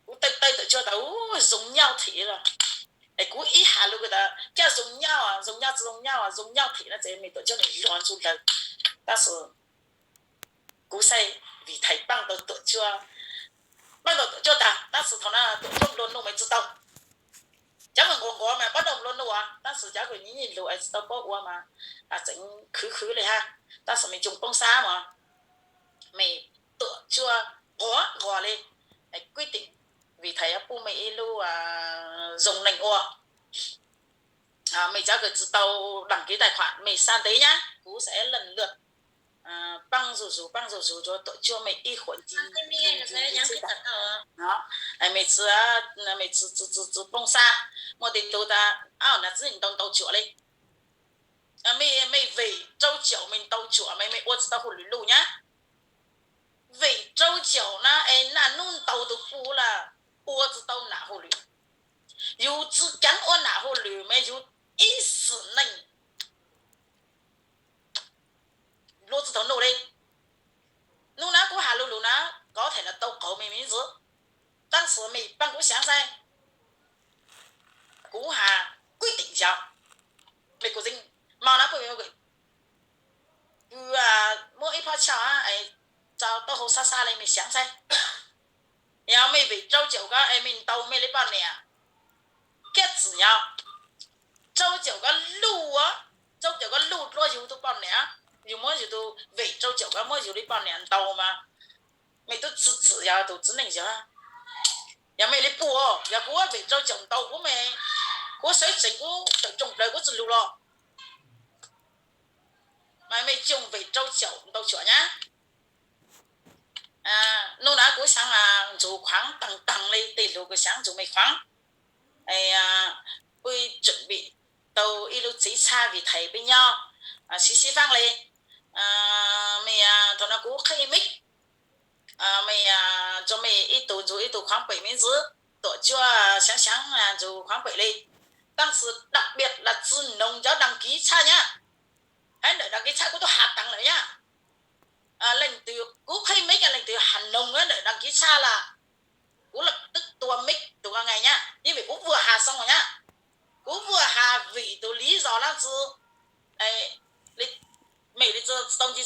kuv tawm tawm tuam tsuab tau zoo nyauj thim los. Es kuv ib has lug kws tas coj zoo nyauj, zoo nyauj tsi zoo nyauj, zoo nyauj thim no ces mej tuam tsuab mej luag ntxuj lawg. Tab sis kuv saib Vitae paab tau tuam tsuab, paab tau tuam tsuab tag, tab sis thaum na tuam tsuab nplua nuj mej tsi tau. Cov kws nquag nquag mas paab tau nplua nuj, tab sis cov kws nyiam nyiam lug es tsi tau paub ua mas tseem khwv khwv li hab. Tab sis mej tsoom poob sab mas mej tuam tsuab nquag nquag li, kuj tim Vitae yuav pub mej ib lub zoo neeg ua. Mej cov kws tsi tau đăng ký tài khoản mej xa ntev nyab, kuv xa ib leej lwm, paab zuj zus paab zuj zus rua tuam tsuab mej ib huam nti. Mej tsi, mej tsi, tsi poob sab, muaj tej tug tas, au, naav txwv ntau ntau tsuam li. Mej, mej vim rau caum mej ntau tsuam mej, mej ua tsi tau hauj lwm luj nyab. Vim rau caum na es naj nub ntau tug pub lawm, ua tsi tau nam hauj lwm. Yus tsi kaav ua nam hauj lwm mas yus ib xwm neej, txaus taub hau xab xab li mej xaav saib. Yog mej vim rau caum ko es mej ntaus mej li poj niam kiab txwm yog rau caum ko luj, rau caum ko luj dlua yug tug poj niam, yug muab yug tug vim rau caum ko muab yug li poj niam ntaus mas mej tub txwv txwm yog tug txiv neej yog. Yog mej li puag, yog kuv vim rau caum ntaus kuv me, kuv sawv tsees kuv tawm rooj plaws kuv tsi lug los mas mej coj vim rau caum ntaus cuam nyab. Nub na kuv xaav nrug khuaav taag taag li tej lug kuv xaav nrug mej khuaav. Kuv tseem vim tau ib lub txiv txhab vim thaiv peb nyob sib sib faab li. Mej thaum no kuv qheb mej, mej, tso mej ib tug nrug ib tug khuaav pem mej ntxwv, tuam cuaj xaav xaav nrug khuaav pem li. Tab sis đặc biệt là tsi noog cov đăng ký tshaj nyab. Hab ntawm đăng ký tshaj kuv tub has taag lawm nyab. Leej twg kuv qheb mej leej twg has noog ntawm đăng ký tshaj las kuv lập tức tua mej tug ko ngay nyab, ib vim kuv vuag has xoo nyab. Kuv vuag has vim tug lý do dlaab tsi, mej li tsi tau nce